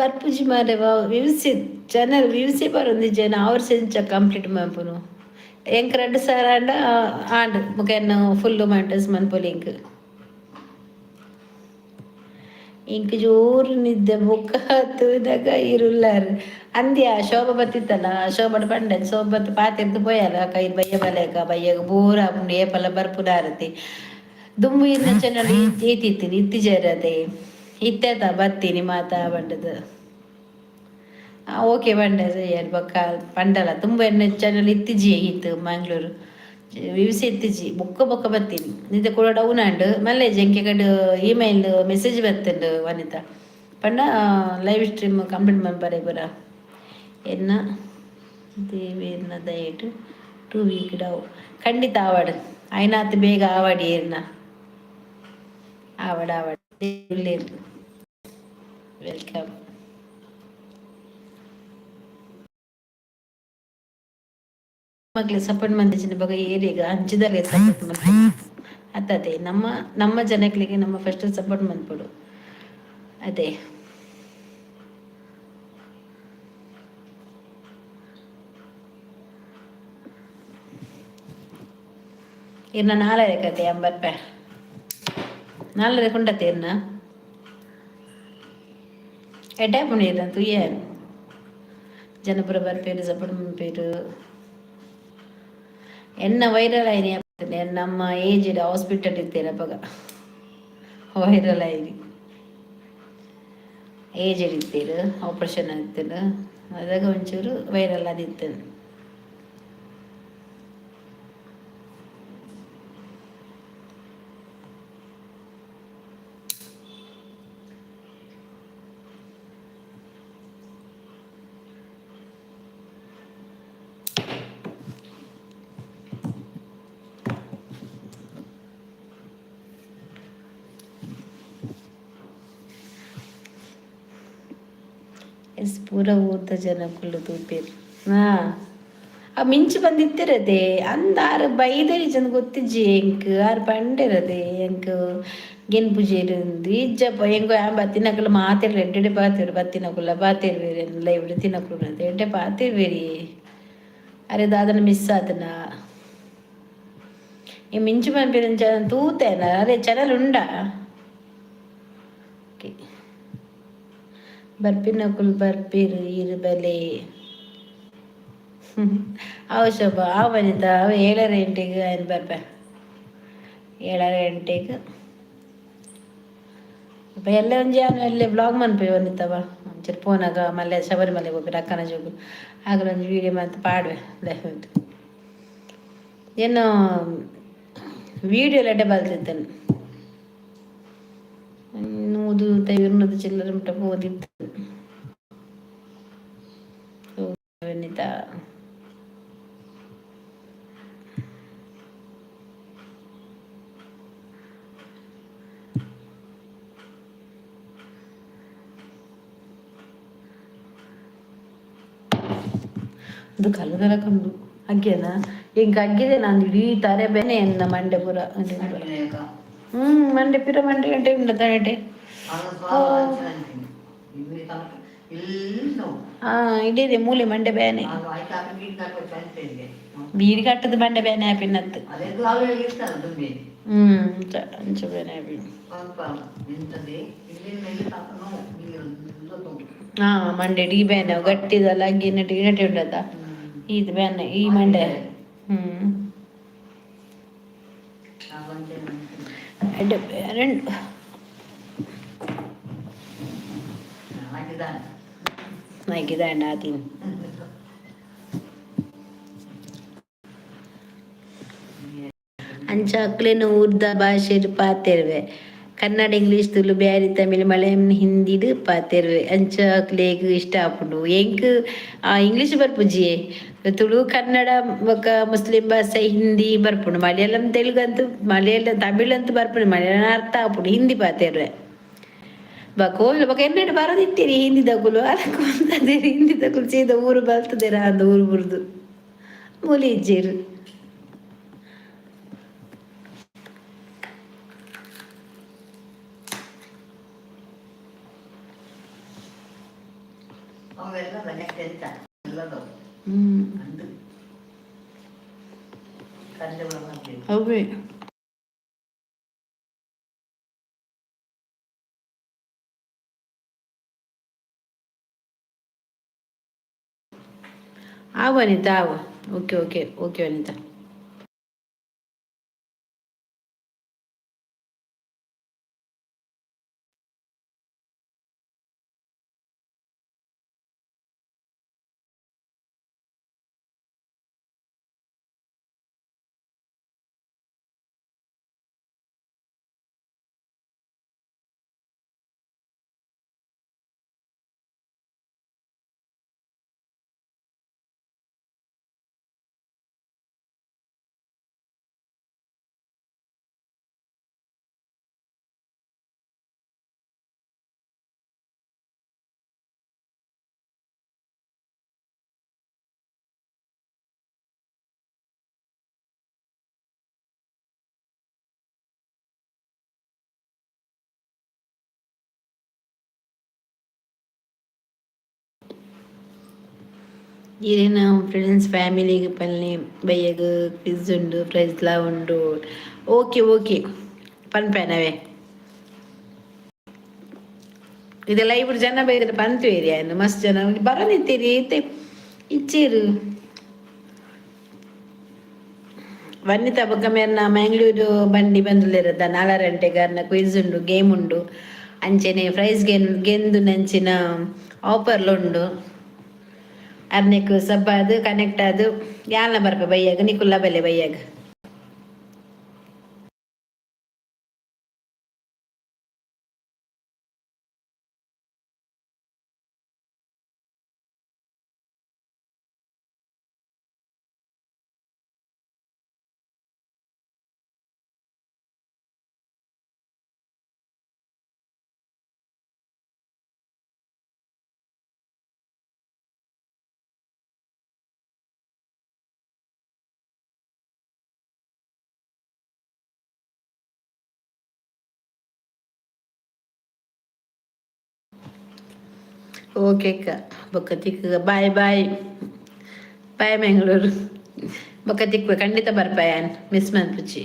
ಬರ್ಪುಜಿ ಮಾರೆ. ವ್ಯೂಸ್ ಚಾನಲ್ ವ್ಯೂಸೇ ಬರೊಂದಿಜ್ಜಿ. ಅವರ್ಸ್ ಎಂಚ ಕಂಪ್ಲೀಟ್ ಮನ್ಪುನು? ಎಂಕ್ 2000 ಆಂಡ ಆಂಡ್. ಬೊಕ ಎನ್ನ ಫುಲ್ ಮಾನಿಟೈಸ್ ಮನ್ಪೊಲಿ. ಎಂಕ್ ಎಂಕ್ ಜೋರು ನಿದ್ದೆ. ಬೊಕ್ಕ ತೂನಗ ಇರುಲ್ಲಾರ್ ಅಂದ್ಯ ಶೋಭ ಬತ್ತಿತ್ತಲ್ಲ, ಶೋಭಡ ಪಂಡೆ. ಶೋಭ ಬತ್ತು ಪಾತೆರ್ದು ಪೋಯಲ್ಲ. ಕೈ ಬಯ್ಯ ಬಲೇಕ ಬಯ್ಯಗ ಬೋರ್ ಆಪುಂಡು, ಏಪಲ ಬರ್ಪುನಾರತಿ. ದುಂಬು ಇನ್ನ ಚಾನಲ್ ಏತಿತ್ತೀನಿ ಇತ್ತಿಜರತೆ ಇತ್ತೆತ ಬತ್ತೀನಿ ಮಾತಾ ಪಂಡದು. ಓಕೆ ಪಂಡೆ. ಬೊಕ್ಕ ಪಂಡಲ ತುಂಬ ಎನ್ನ ಚಾನಲ್ ಇತ್ತಿಜಿ ಇತ್ತು ಮಂಗ್ಳೂರು ವ್ಯೂಸ್ ಇತ್ತಿಜಿ. ಬೊಕ್ಕ ಬೊಕ್ಕ ಬತ್ತೀನಿ. ನಿದ್ದೆ ಕೂಡ ಡೌನ್ ಆಂಡ್. ಮಲ್ಲೆ ಜಂಕೆ ಕಡೆ ಇಮೇಲ್ ಮೆಸೇಜ್ ಬತ್ತುಂಡು ವನಿತಾ ಪಂಡ ಲೈವ್ ಸ್ಟ್ರೀಮ್ ಕಂಪ್ಲೀಟ್ ಮನ್ಪರೆ ಪೂರ. ಎನ್ನ ದೇವೇರ್ನ ದಯೆಟ್ 2 ವೀಕ್ ಡವ್ ಖಂಡಿತ ಆವಡ್. ಆಯ್ನಾತ್ ಬೇಗ ಆವಡ್ ಏರ್ನ ಆವಡ್ ಆವಡ್. Welcome. ಮಕ್ಳಿಗೆ ಸಪೋರ್ಟ್ ಮಂದಿಚಿನ ಬೊಕ ಏರಿಗ ಅಂಚಿದಲೆ ಸಪೋರ್ಟ್ ಮಲ್ಪೊಡು ಅತ್ತತೆ. ನಮ್ಮ ನಮ್ಮ ಜನಕ್ಲೆಗ್ ನಮ್ಮ ಫಸ್ಟ್ ಸಪೋರ್ಟ್ ಮನ್ಪೊಡು ಅದೇ. ಇರ್ನ ನಾಲರೆ ಕತೆ ಅಂಬರ್ಪೆ ನಾಲರೆ ಕುಂಡತೆ ಇರ್ನ ಎಡ್ಡೆ ಆಪುಂಡು ಇರ್ನ ತೂಯೆ. ಜನಪುರ ಬರ್ಪೇರು, ಸಪೋರ್ಟ್ ಮನ್ಪೇರು. ಎನ್ನ ವೈರಲ್ ಆಯ್ನಿ ನಮ್ಮ ಏಜ್ ಹಾಸ್ಪಿಟಲ್ ಇತ್ತೇನೆ ಅಪಗ ವೈರಲ್ ಆಯ್ನಿ. ಏಜ್ ಇತ್ತೇರು, ಆಪರೇಷನ್ ಆಗ್ತೇನೆ ಅದಾಗ ಒಂಚೂರು ವೈರಲ್ ಆದಿತ್ತು. ಎಸ್, ಪೂರ ಊರ್ದ ಜನಕುಲು ತೂಪೆರ್. ಹಾ, ಆ ಮಿಂಚು ಬಂದಿತ್ತಿರದೆ ಅಂದ ಆರ್ ಬೈದರಿ ಚಂದ ಗೊತ್ತಿಜ್ಜಿ ಎಂಕ್. ಆರ್ ಪಂಡೆರದೆ ಎಂಕ್ ಗೆನ್ಪುಜೆರ್ ಇಜ್ಜಪ್ಪ. ಎಂಕ್ ಆನ್ ಬತ್ತಿನಕುಲು ಮಾತೆರ್ಲ ಎಡ್ಡೆಡ್ಡೆ ಪಾತೆರು. ಬತ್ತಿನಕುಲ ಪಾತೆರ್ವೆರ್, ಲೈವ್ ತಿನಕುಲು ಎಡ್ಡೆ ಪಾತೆರ್ವೆರಿ. ಅರೆ ದಾದನ ಮಿಸ್ ಆತನ ಈ ಮಿಂಚು ಪನ್ಪಿನ ತೂತೇನ. ಅರೆ ಚಾನಲ್ ಉಂಡಾ? ಓಕೆ, ಬರ್ಪಿನಕುಲು ಬರ್ಪಿರು ಇರು ಬಲೆ. ಅವು ಶೋಭ ಅವು ವನಿತಾ ಅವು ಏಳರ ಗಂಟೆಗೆ ಆಯ್ತು ಬರ್ಪೆ. 7:30 ಗಂಟೆಗೆ ಎಲ್ಲ ಒಂಜಿ ಯಾನ್ ಎಲ್ಲೆ ಬ್ಲಾಗ್ ಮನ್ಪೆ ವನಿತವ. ಒಂಚೂರು ಪೋನಾಗ ಮಲ್ಲೆ ಶಬರಿಮಲೆಗ್ ಪೋಪೆರ್ ಅಕ್ಕನ ಜೋಕುಲು. ಆಕುಲು ಒಂಜಿ ವೀಡಿಯೋ ಮಂತ್ ಪಾಡ್ವೆ. ಏನು ವೀಡಿಯೋ ಎಡ್ಡೆ ಬಲ್ತಿತ್ತೇನೆ. 100 200 ಚಿಲ್ಲರೆ ಮುಟ್ಟ ಪೋದಿತ್ತು ವನಿತಾ. ಅದು ಕಲ್ಲದಲ ಕಂಡು ಅಗ್ಗೆನಾ ಎಂಕ್ ಅಗ್ಗಿದೆ. ನಾನು ಇಡೀ ತರೆ ಬೇನೆ ಎನ್ನ ಮಂಡೆ ಪೂರ. ಮಂಡೆ ಪಿರ ಮಂಡೆ ಗಂಟೆ ಉಂಡ ತಡೆಟೆ. ಹಾ, ಇಡೀ ಮೂಲೆ ಮಂಡೆ ಬೇನೆ. ಬೀಡಿ ಕಟ್ಟದ ಮಂಡೆ ಬೇನೆ ಆಪಿನತ್ತು. ಅಂಚ ಬೇನೆ ಆಪಿನ. ಹಾ, ಮಂಡೆ ಇಡೀ ಬೇನೆ ಗಟ್ಟಿದಲ್ಲ. ಅಗ್ಗಿ ನಟಿ ನಟಿ ಉಂಡದ ಇದು ಬೇನೆ ಈ ಮಂಡೆ. ಎಡ್ಡೆ ಬೇನೆ. ನೈಕಿದಾಂಡ ಆತೀನಿ. ಅಂಚ ಅಕ್ಲೆನ ಊರ್ದ ಭಾಷೆಡ್ ಪಾತೆರ್ವೆ. ಕನ್ನಡ, ಇಂಗ್ಲೀಷ್, ತುಳು, ಬ್ಯಾರಿ, ತಮಿಳ್, ಮಲಯಾಳಂ, ಹಿಂದಿಡ್ ಪಾತೆರ್ವೆ. ಅಂಚ ಅಕ್ಲೆಗ್ ಇಷ್ಟ ಆಪುಂಡು. ಎಂಕ್ ಇಂಗ್ಲೀಷ್ ಬರ್ಪುಜಿಯೇ. ತುಳು, ಕನ್ನಡ ಬೊಕ್ಕ ಮುಸ್ಲಿಂ ಭಾಷೆ, ಹಿಂದಿ ಬರ್ಪುಂಡು. ಮಲಯಾಳಂ, ತೆಲುಗು ಅಂತೂ, ಮಲಯಾಳಂ, ತಮಿಳ್ ಅಂತೂ ಬರ್ಪುಂಡು. ಮಲಯಾಳಂ ಅರ್ಥ ಆಪುಂಡು. ಹಿಂದಿ ಪಾತೆರ್ವೆ. ಬೊಕ ಓಲು ಬೊಕ ಎನ್ನಡ ಬರದಿತ್ತೀರಿ ಹಿಂದಿದಕುಲು. ಅಲಕ್ಕ ಉಂತದೇರು ಹಿಂದಿದಕುಲು. ಸೀದಾ ಊರು ಬಲ್ತದೇರ ಅಂದ್ ಊರು ಬುಡ್ದು ಮೂಲಿ ಇಜ್ಜೆರ್. ಅವೆಲ್ಲ ಮನೆಗೆ ಎಂತ ಎಲ್ಲದವು. ಅಂದು ಕಂಡೆ. ಅವೇ. ಆವು ಅನಿತಾ, ಆವು. Okay okay okay Anita. ಈರೆನ ಫ್ರೆಂಡ್ಸ್ ಫ್ಯಾಮಿಲಿಗೆ ಪನ್ಲೆ, ಬಯ್ಯಗ್ ಕ್ವಿಜ್ ಉಂಡು, ಪ್ರೈಸ್ಲಾ ಉಂಡು. ಓಕೆ ಓಕೆ, ಪನ್ಪೇನವೇ. ಇದೆಲ್ಲ ಇಬ್ರು ಜನ ಬೈದ್ರೆ ಪಂತುವೇರಿ ಆಯ್ನು. ಮಸ್ತ್ ಜನ ಬರೋನಿತ್ತೀರಿ, ಇತ್ತೆ ಇಚ್ಚೇರು. ವನಿತಾ ಬೊಕ್ಕ ಮೇರ್ನ ಮ್ಯಾಂಗ್ಳೂರು ಬಂಡಿ ಬಂದುಲಿರದ ನಾಲರಂಟೆಗ್ ಅರ್ನ ಕ್ವಿಜ್ ಉಂಡು, ಗೇಮ್ ಉಂಡು. ಅಂಚೆನೆ ಪ್ರೈಸ್ ಗೆನ್ ಗೆಂದು ನಂಚಿನ ಆಫರ್ಲು ಉಂಡು. ಅರ್ನೆಕ್ ಸಬ್ಬಾದ್ ಕನೆಕ್ಟ್ ಆದ್ ಯಾಲ್ನ ಬರ್ಪೆ ಬಯ್ಯಾಗ. ನಿಕುಲ್ಲ ಬಲೆ ಬಯ್ಯಾಗ. ಓಕೆ ಅಕ್ಕ, ಬೊಕ್ಕ ತಿಕ್ಕ. Bye bye bye Mangalore. ಬೊಕ್ಕ ತಿಕ್ವೆ, ಖಂಡಿತ ಬರ್ಪಾಯನ್, ಮಿಸ್ ಮನ್ಪುಚಿ.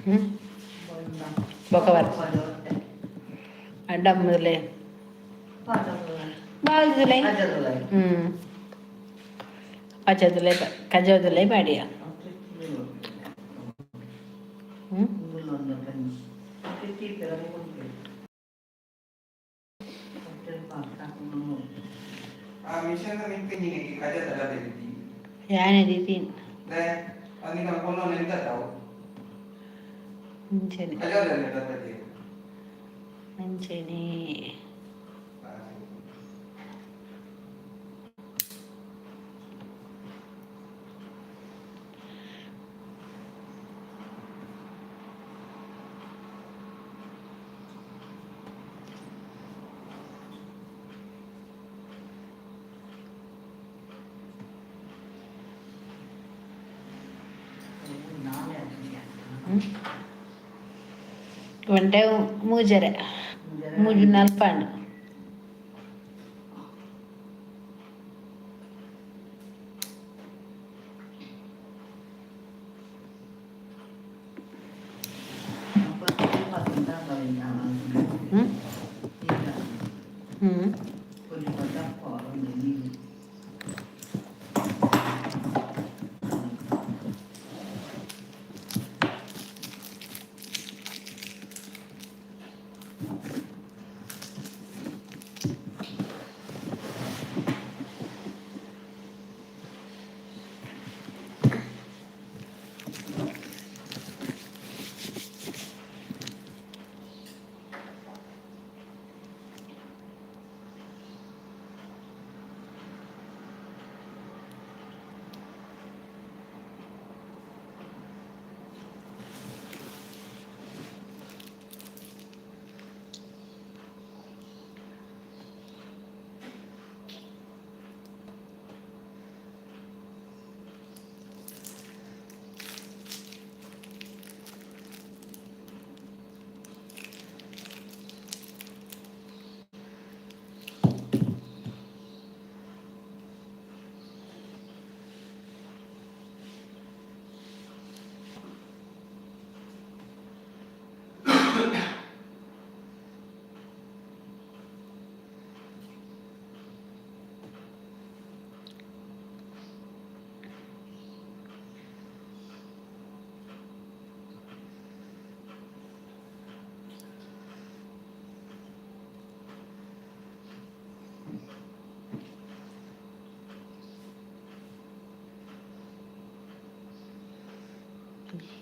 ಹ್ಞೂ, ಬೊಕ ಬರ್ಪ ಡಮ್ಮುಲೆ ಬಾಲ್ದುಲೆ. ಹ್ಞೂ, ಪಚದುಲೆ ಕಜೋದುಲೆ ಪಾಡಿಯ. ಹ್ಞೂ. ಆ ಮಿಷನ್ ನಿಂತಿನಿ ಕಜ ತಲ. ಯಾನೆ ದೀತೀನಿ. ಅಲ್ಲಿಗೆ ಕೊಂಡು ಎಂತ? ಅಂಚನೆ. ಕಜ ತಲ. ಅಂಚನೆ. ಒಂಟೆ ಮೂಜರೆ ಮೂಜು ನಲ್ಪಾಂಡು. ಹ್ಞೂ ಹ್ಞೂ.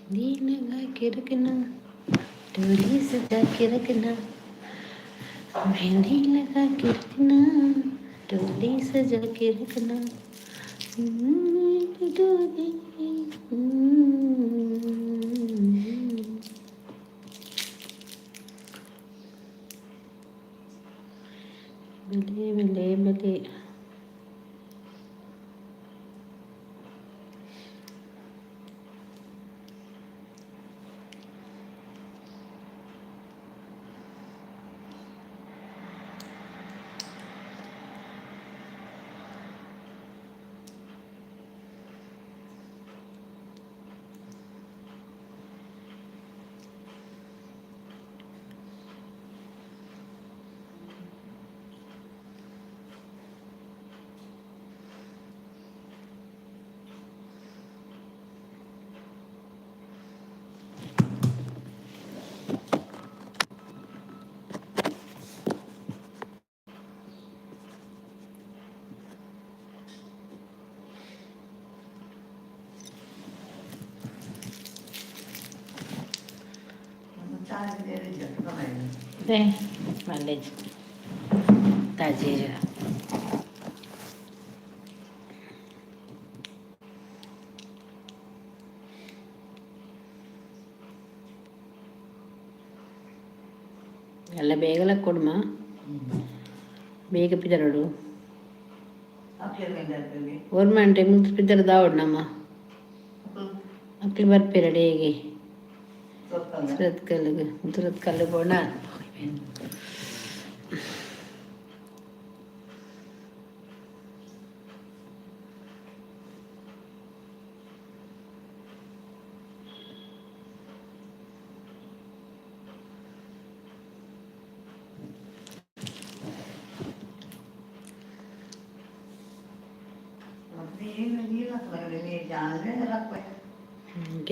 मेहंदी लगा के रखना, डोली सजा के रखना, मेहंदी लगा के रखना, डोली सजा के रखना, डोली। बले बले बले। ಮಂಡೇಜ್ ತಾಜೀರ. ಎಲ್ಲ ಬೇಗಲ ಕೊಡುಮ, ಬೇಗ ಪಿದರಡು. ಗೌರ್ಮೆಂಟ್ ಮುಲ್ತು ಪಿದರ್ ದಾವಡ್ ನಮ್ಮ ಅಕ್ಲು ಬರ್ಪಿರಡೆ ಹೇಗೆ ಸುರತ್ಕಲ್ಗೆ, ಸುರತ್ಕಲ್ಲು ಬೋಣ.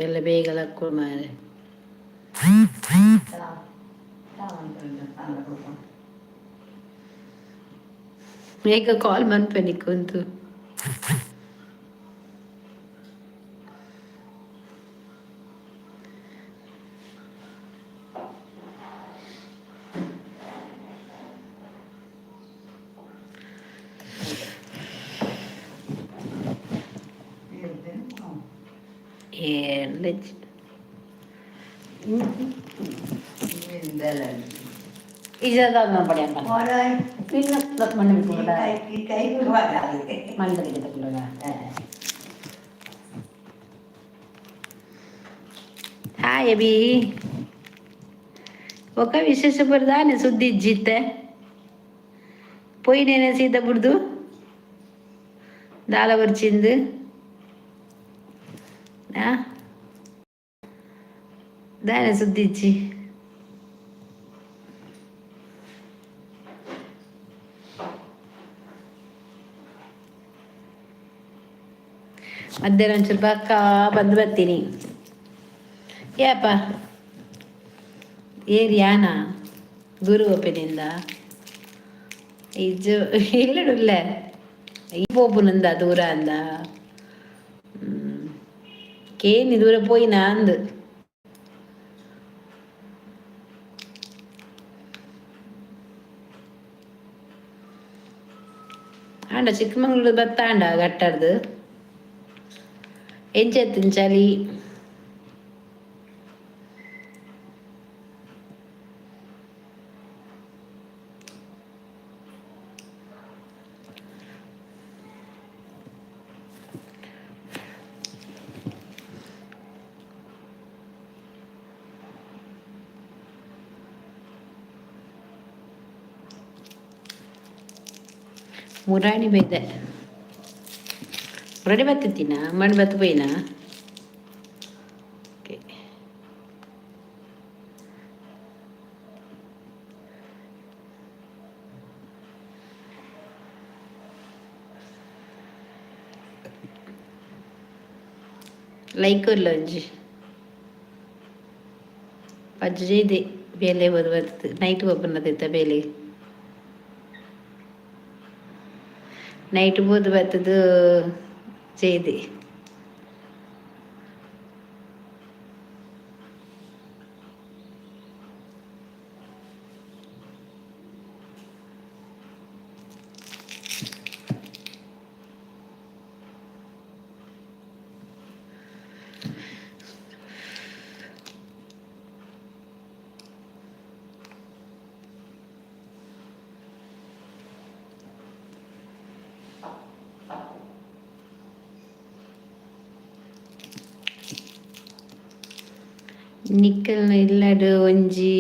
ಎಲ್ಲ ಬೇಗ ಲಕ್ಕು ಮಾರೆ. ಬೇಗ ಕಾಲ್ ಮನ್ಪೆ ನಿಕ್ಕುಂತು. ಏನ್ ಹಾಯ್. ಹಾಯ್ ಅಭಿ. ఒక ವಿಶೇಷ ಬರದಾನೆ ಸುದ್ದಿ ಇಜ್ಜಿತ್ತೆ ಪೋಯಿನೇನೆ ಸೀದಾ ಬುಡ್ದು ದಾಲ ಬರ್ಚಿಂದು ಆ ದಾನೆ ಸುದ್ದಿ ಇಜ್ಜಿ. ಮಧ್ಯಾಹ್ನ ಒಂಚೂರು ಬಕ್ಕ ಬಂದು ಬರ್ತೀನಿ. ಏಪ ಏರಿಯಾನ ಗುರು ಒಪ್ಪಿನಿಂದ ಇಜ್ಜು ಇಲ್ಲಡುಲ್ಲ ಈ ಪೋಪುನಂದ ದೂರ ಅಂದ ಕೇನಿ ದೂರ ಪೋಯಿನ ಅಂದು. ಆಂಡ ಚಿಕ್ಕಮಂಗ್ಳೂರು ಬತ್ತಾಂಡ ಗಟ್ಟರ್ದು ಎಂಚೆತ್ತಿನ ಚಳಿ. ಮುರಾಣಿ ಬೈದೆ ಮುರಾಣಿ ಬತ್ತಿತ್ತೀನಾ ಮಣ್ಣು ಬತ್ತು ಪೋಯಿನಾ? ಓಕೆ. ಲೈಕ್ ಒಂಜಿ ಪಜ್ಜೆ ಇದೆ ಬೇಲೆ ಬದು ಬರ್ತದೆ ನೈಟ್ ಓಪನ್ ಬೇಲೆ ನೈಟ್ ಬೋದು ಬರ್ತದೆ ചെയ്ത്. ನಿಕ್ಕಲ್ನ ಇಲ್ಲಡ್ ಒಂಜಿ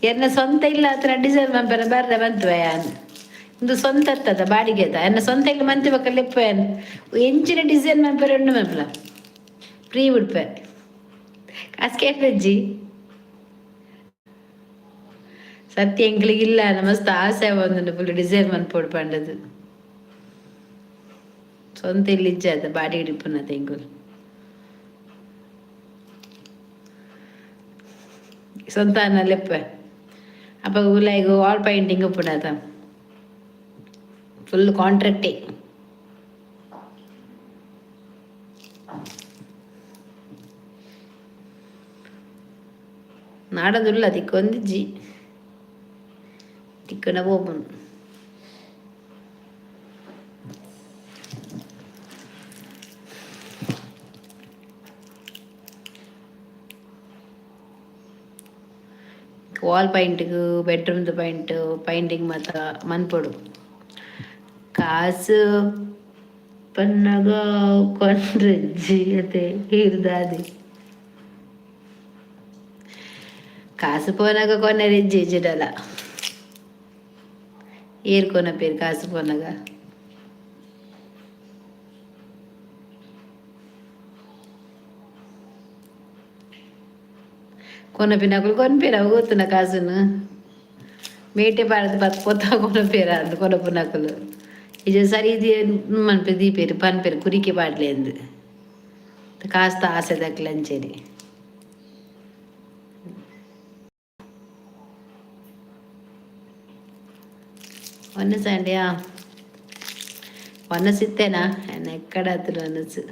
ಎನ್ನ ಸ್ವಂತ ಇಲ್ಲ ಹತ್ರ ಡಿಸೈನ್ ಮನ್ಪೆರ ಬರ್ರೆ ಬಂತುವೆ ಯಾನ್. ಇಂದು ಸ್ವಂತ ಇರ್ತದ ಬಾಡಿಗೆದ ಎನ್ನ ಸ್ವಂತ ಇಲ್ಲ ಮಂತಿ ಬೊಕ್ಕ ಲೆಪ್ಪುವೆ. ಎಂಚಿನ ಡಿಸೈನ್ ಮನ್ಪೆರ ಉಂಡು ಮನ್ಪುಲ ಫ್ರೀ ಉಡ್ಪೆ ಕಾಸು ಕೇಳ್ಪೆಜ್ಜಿ. ಸತ್ಯ ಎಂಕ್ಲಿಗೆ ಇಲ್ಲ ಮಸ್ತ್ ಆಸೆ ಒಂದುಂಡು ಫುಲ್ ಡಿಸೈನ್ ಮನ್ಪೊಡು ಪಂಡದು. ಸ್ವಂತ ಇಲ್ಲಿ ಇಜ್ಜ ಅದ ಬಾಡಿಗೆ ಇಪ್ಪುನತ ಎಂಕುಲು. ಸ್ವಂತ ಲೆಪ್ಪೆ ಅಪ್ಪಗ ಉಲಾಯಿಗ್ ವಾಲ್ ಪೈಂಟಿಂಗ್ ಉಪ್ಪುನತ ಫುಲ್ ಕಾಂಟ್ರಾಕ್ಟೇ. ನಾಡದುಲ್ಲ ತಿಕ್ಕೊಂದಿಜ್ಜಿ ತಿಕ್ಕುನ ಪೋಪುಂಡು. ವಾಲ್ ಪೈಂಟಿಗ್ ಬೆಡ್ರೂಮ್ದ ಪೈಂಟ್ ಪೈಂಟಿಂಗ್ ಮಾತ ಮನ್ಪೊಡು. ಕಾಸು ಪನ್ನಗ ಕೊಂಡ್ರೆಜ್ಜಿ ಅತೆ ಇರ್ದಾದಿ ಕಾಸು ಪೋನಾಗ ಕೊನೆರಿಜ್ಜಿ ಇಜ್ಜಿಡಲ ಏರ್ ಕೊನಪೇರು ಕಾಸು ಪೋನಾಗ. ಕೊನಪಿನಕುಲು ಕೊನ್ಪೇರು ಅವು ಗೊತ್ತುನ ಕಾಸುನು ಮೇಟೆ ಪಾಡ್ದು ಬತ್ ಪೊತ್ತ ಕೊನಪೇರ ಅಂದ್ ಕೊನಪುನಕುಲು ಇಜ ಸರಿ ಮನ್ಪೆ ದೀಪೇರು ಪನ್ಪೇರು ಕುರಿಕೆ ಪಾಡ್ಲೆ ಅಂದ್ ಕಾಸ್ತ ಆಸೆ ದಕ್ಲೆ ಅಂಚೆನೆ. ವನಸ್ ಅಂಡಿಯಾ ವನಸ್ ಇತ್ತೇನಾ ಎಕ್ಕಡ ವನಸ್ಸು.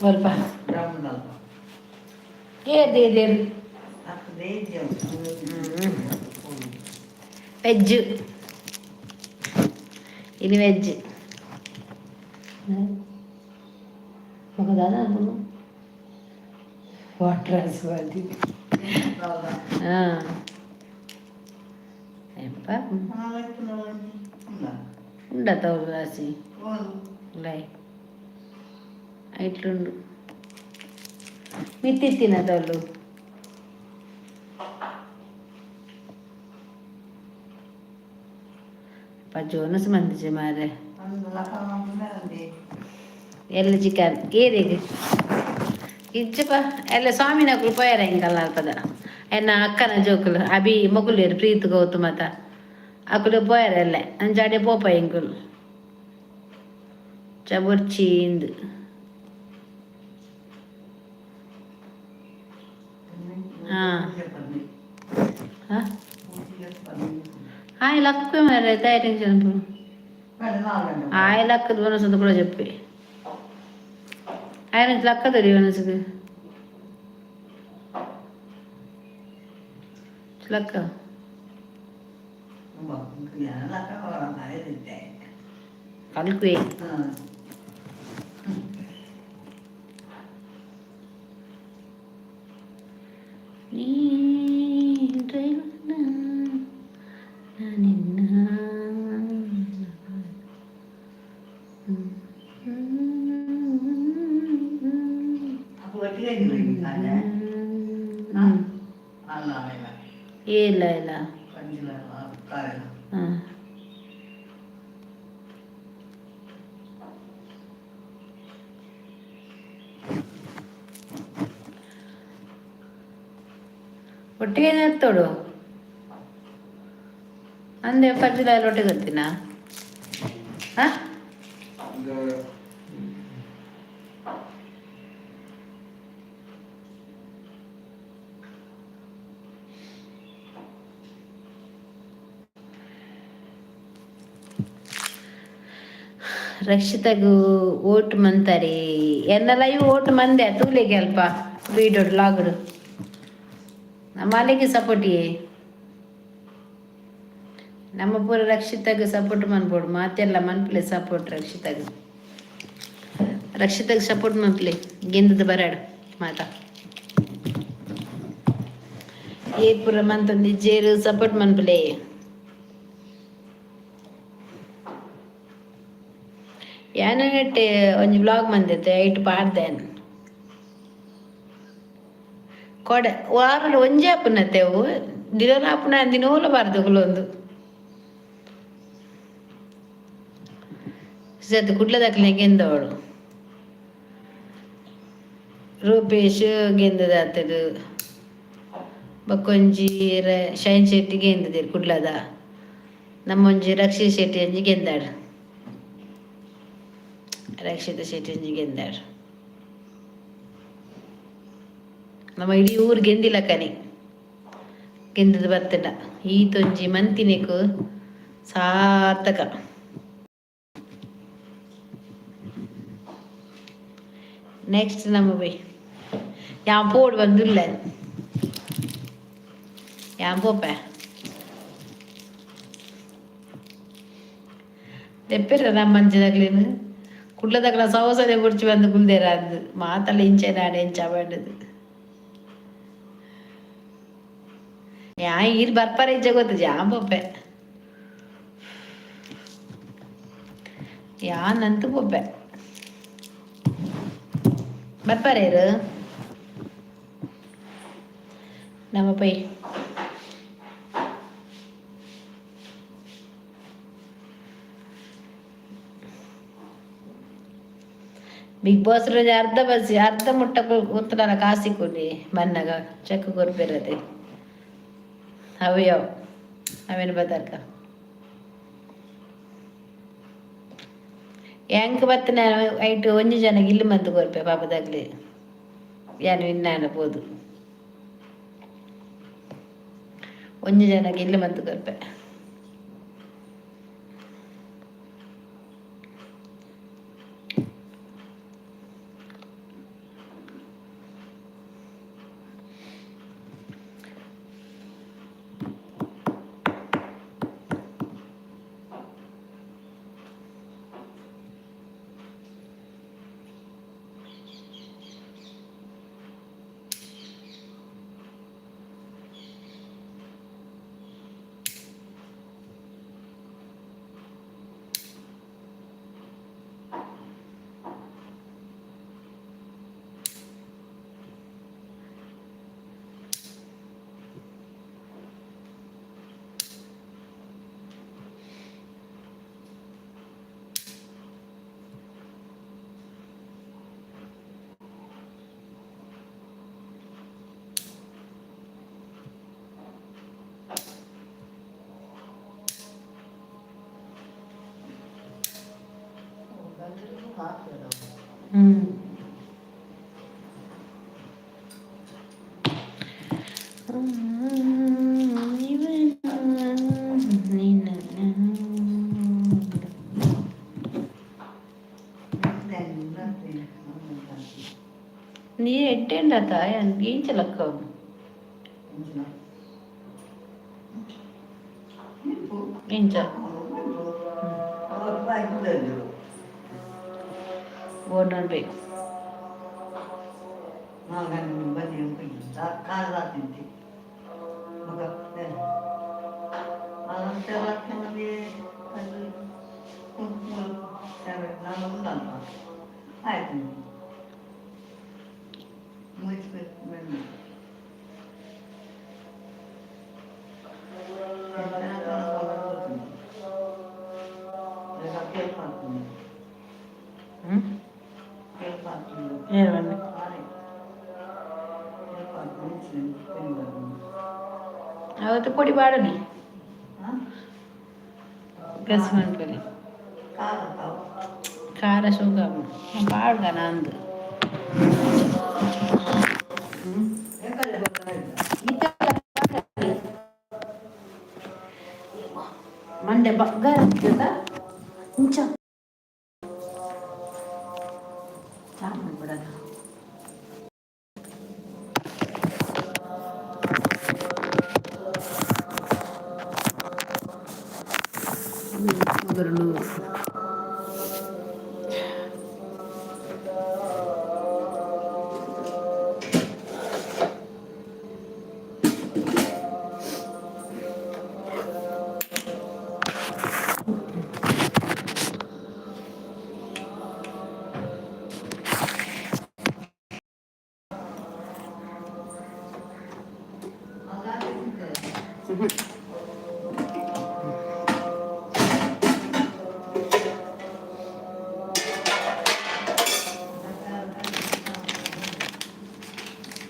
ಒಲ್ಪ ಏರ್ದು ಏರ್ದು. ವೆಜ್ ಇನಿ ವೆಜ್ ವಾಟರ್ ಹಾಂ ಎಂಪ ಉಂಡ ತೌಲು ರಾಸಿ ಲೈ ಐಟ್ಲುಂಡು ಮಿತ್ತಿತ್ತಿನ ತೌಲು ಪಜ್ಜೋನಸ್ ಮಂದಿಜೆ ಮಾರೆ. ಎಲ್ಲ ಚಿಕನ್ ಏರಿಗೆ ಇಜ್ಜಪ್ಪ ಎಲ್ಲ ಸ್ವಾಮಿನಕುಲು ಪೋಯರ ಇಂಕಲ್ಲ ಅಲ್ಪದ ಎನ್ನ ಅಕ್ಕನ ಜೋಕುಲು ಅಭಿ ಮೊಕುಲೇರು ಪ್ರೀತಿ ಗೌತು ಮತ ಅಕುಲು ಪೋಯರ ಎಲ್ಲ ಅಂಚಾಡೆ ಪೋಪ ಇಂಕುಲು ಚಬುರ್ಚೀಂದು. ಹಾಂ ಹಾಂ ಆಯ್ ಲಕ್ಕು ಮಾರೆ ಟೆನ್ಷನ್ ಆಯ್ ಲಕ್ಕದ ಮನಸ್ಸು ಕೂಡ చెప్పి ఆయన లక్క తెలియ మనసుకు ಲಕ್ಕ. ಕಲ್ಕುವೆ. ನೀ ನಿನ್ನ ಇಲ್ಲ ಇಲ್ಲ. ಹಾಂ ಒಟ್ಟಿಗೆ ತೋಡು ಅಂದೆ ಪಜ್ಜಿಲ ಒಟ್ಟಿಗೆ ಗೊತ್ತಿನ ಹಾಂ. ರಕ್ಷಿತಗು ಓಟ್ ಮಂತಾರೆ ಎನ್ನ ಲೈವ್ ಓಟ್ ಮಂದೆ ತೂಲೆಗೆ ಅಲ್ಪ ವೀಡಿಯೋ ಲಾಗಡು ನಮ್ಮ ಅಲ್ಲಿಗೆ ಸಪೋರ್ಟ್ ನಮ್ಮ ಪೂರ ರಕ್ಷಿತಗ್ ಸಪೋರ್ಟ್ ಮನ್ಬೋಡು ಮಾತೆಲ್ಲ ಮನ್ಪ್ಲೆ ಸಪೋರ್ಟ್ ರಕ್ಷಿತಗ್ ರಕ್ಷಿತಗ್ ಸಪೋರ್ಟ್ ಮನ್ಪ್ಲೆ ಗೆಂದದ ಬರಾಡು ಮಾತಾ ಏ ಪೂರ ಮಂತೊಂದು ಜೇರು ಸಪೋರ್ಟ್ ಮನ್ಪ್ಲೆ. ಯಾನನೆಟ್ಟೆ ಒಂಜಿ ವ್ಲಾಗ್ ಮಂದೆತೆ ಐಟ್ ಪಾಡ್ದೇನ್ ಕೊಡೆ ವಾರಡ್ ಒಂಜೇ ಆಪುನತೆ ಅವು ದಿನಲ ಆಪುನ ದಿನೋಲ ಬಾರ್ದು ಕುಲೊಂದು ಸತ್ ಕುಡ್ಲದಕ್ಲೆ ಗೆಂದವಳು ರೂಪೇಶ್ ಗೆಂದದಾತದು ಬೊಕ್ಕೊಂಜಿ ಶೈನ್ ಶೆಟ್ಟಿ ಗೆಂದದೇರು ಕುಡ್ಲದ ನಮ್ಮೊಂಜಿ ರಕ್ಷಿತ್ ಶೆಟ್ಟಿ ಒಂಜಿ ಗೆಂದಾಡು ರಕ್ಷಿತ ಶೆಟ್ಟಿ ಒಂಜಿ ಗೆಂದಾಡು. ನಮ್ಮ ಇಡೀ ಊರು ಗೆಂದಿಲ್ಲ ಕನಿ ಗೆಂದದ ಬತ್ತಡ ಈತೊಂಜಿ ಮಂತಿನೆಕು ಸಾರ್ಥಕ. ನೆಕ್ಸ್ಟ್ ನಮ್ಮ ಬೈ ಯಾನ್ ಪೋಡು ಬಂದುಲ್ಲ ಯಾನ್ ಪೋಪೆ తెప్పిర్రా మంచిదగ్లేను ಕುಡ್ಲ దగ్గర ಸವಸನೆ ಗುರ್ಚಿ ಬಂದು ಕುಲ್ದೇರ ಅಂದು ಮಾತಲ್ಲ ಇಂಚೆ ನಾಡೆ ಇಂಚ ಬಂಡದು ಯಾ ಈರ್ ಬರ್ಪಾರೆ ಇಜ್ಜ ಗೊತ್ತು ಜಾಂ ಪೊಪ್ಪೆ ಯಾನಂತೂ ಪೊಪ್ಪೆ ಬರ್ಪಾರೇರು ನಮ್ಮ ಪೈ ಬಿಗ್ ಬಾಸ್ ರೋಜ ಅರ್ಧ ಬಸ್ ಅರ್ಧ ಮುಟ್ಟ ಉತ್ತನ ಕಾಸಿ ಕೊಡಿ ಮನ್ನಗ ಚೆಕ್ ಕೊರ್ಪಿರದೆ ಅವು ಯಾವ ಅವೇನು ಬದರ್ಕ ಎಂಕ್ ಬತ್ತನ ಐಟ್ ಒಂಜಿ ಜನ ಇಲ್ಲು ಮಂತ್ ಕೊರ್ಪೆ ಪಾಪದಾಗ್ಲಿ ಯಾನು ಇನ್ನಾನ ಪೋದು ಒಂಜಿ ಜನಕ್ಕೆ ಇಲ್ಲು ಮಂತ್ ಕೊರ್ಪೆ. ಹ್ಮ್. ನೀ ಎಟ್ಟೆಂಡತ ಎಂಚ ಲಕ್ಕ? ಎಂಚ ಓನರ್ ಬೇಕು. ಆಯ್ತು. ಹ್ಮ್. ಏನ್ ಬನ್ನಿ? ಅವತ್ತು ಪೊಡಿ ಬಾಡಲಿ ಗಸ್ ಮನ್ಪಲಿ ಖಾರ ಶುಗ ಬಾಡ್ಗ ನಂದು. ಮಂಡೆ ಬಗ್ಗ ಇಂಚ ಚಾ ಮಾಡ್ಬಿಡೋದು. ಮೊದಲು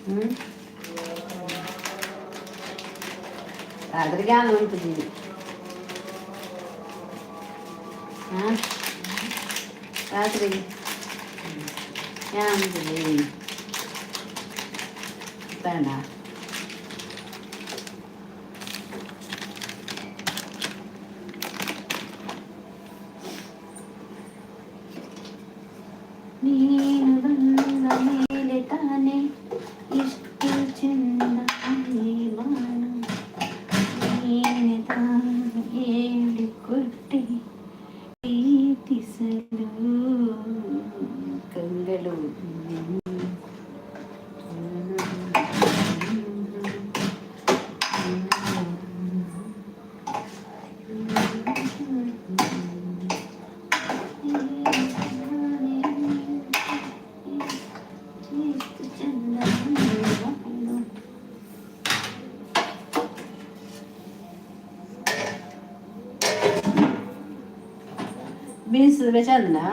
ಹ್ಮ್ ರಾತ್ರಿಗೆ ಉಂಟಿದ್ದೀನಿ. ಹಾಂ, ರಾತ್ರಿಗೆ ಯಾಂತಿದ್ದೀನಿ ತಾಣ. ನೀನು ಬಂದ ಮೇಲೆ ತಾನೆ ಇಷ್ಟು ಚೆಂದ ಈ ಬಾನು. ನೀನೆ ತಾನೆ ಹೇಳಿಕೊಟ್ಟೆ ಪ್ರೀತಿಸಲು ಕಂಗಳು. ಎಷ್ಟು ಚೆಂದ ಈ ಬಾನು. ಬೀನ್ಸ್ ಬೆಚಂದನಾ?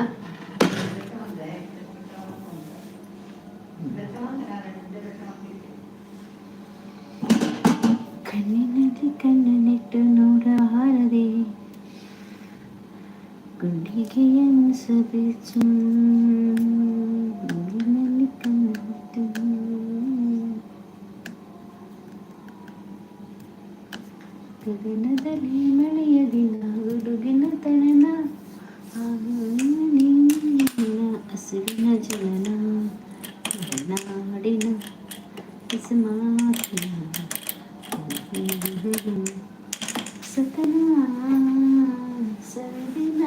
ಕಣ್ಣಿನಲ್ಲಿ ಕಣ್ಣನಿಟ್ಟು ನೋಡಬಾರದೆ, ಗುಂಡಿಗೆ ಎನಿಸಬೇಕು. ಕಣ್ಣಿನಲ್ಲಿ ಕಣ್ಣಿಟ್ಟು ಗಗನದಲ್ಲಿ ಮಳೆಯ ದಿನ, ಗುಡುಗಿನ ತಣನ, ನಿನ್ನ ಹಸಿರಿನ ಜನನ, ನಾಡಿನ ಮಾತಿನ ಸತನ ಸವಿನ.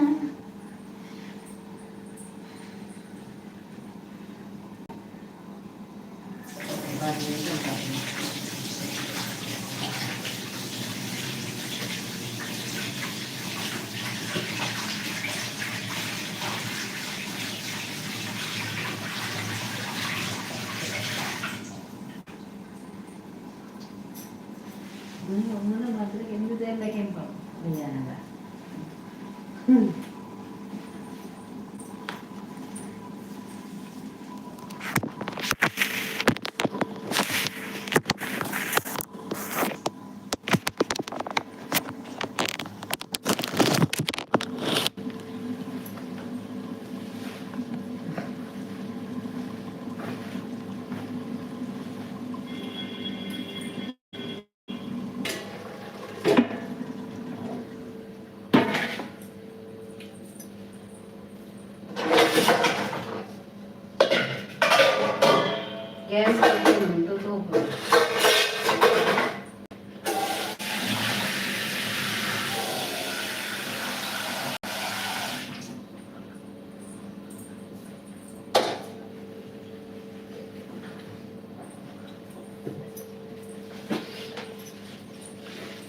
ಹ್ಮ್.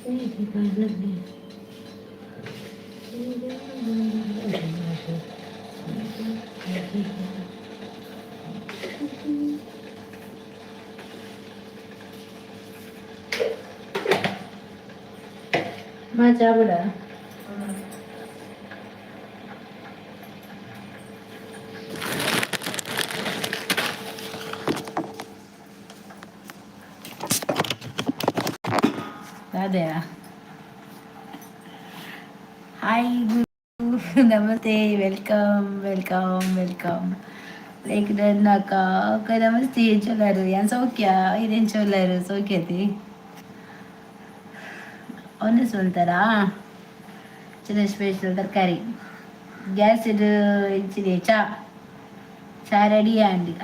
మా చాబుడా. అదే. హాయ్ గురు, నమస్తే. Welcome, welcome, welcome. Like done ಅಕ್ಕ. ಓಕೆ, ನಮಸ್ತೆ. ಎಂಚೊಲ್ಲಾರು? ಯಾನ್ ಸೌಖ್ಯ. ಇದು ಸೌಖ್ಯತಿ? ಒಂದೇ ಸೊಲ್ತಾರಾ? ಚಿನ್ನ ಸ್ಪೆಷಲ್ ತರಕಾರಿ ಗ್ಯಾಸ್ ಇದು ಇಂಚಿದೆ. ಚಾ ಚಾ ರೆಡಿ ಅಂడి.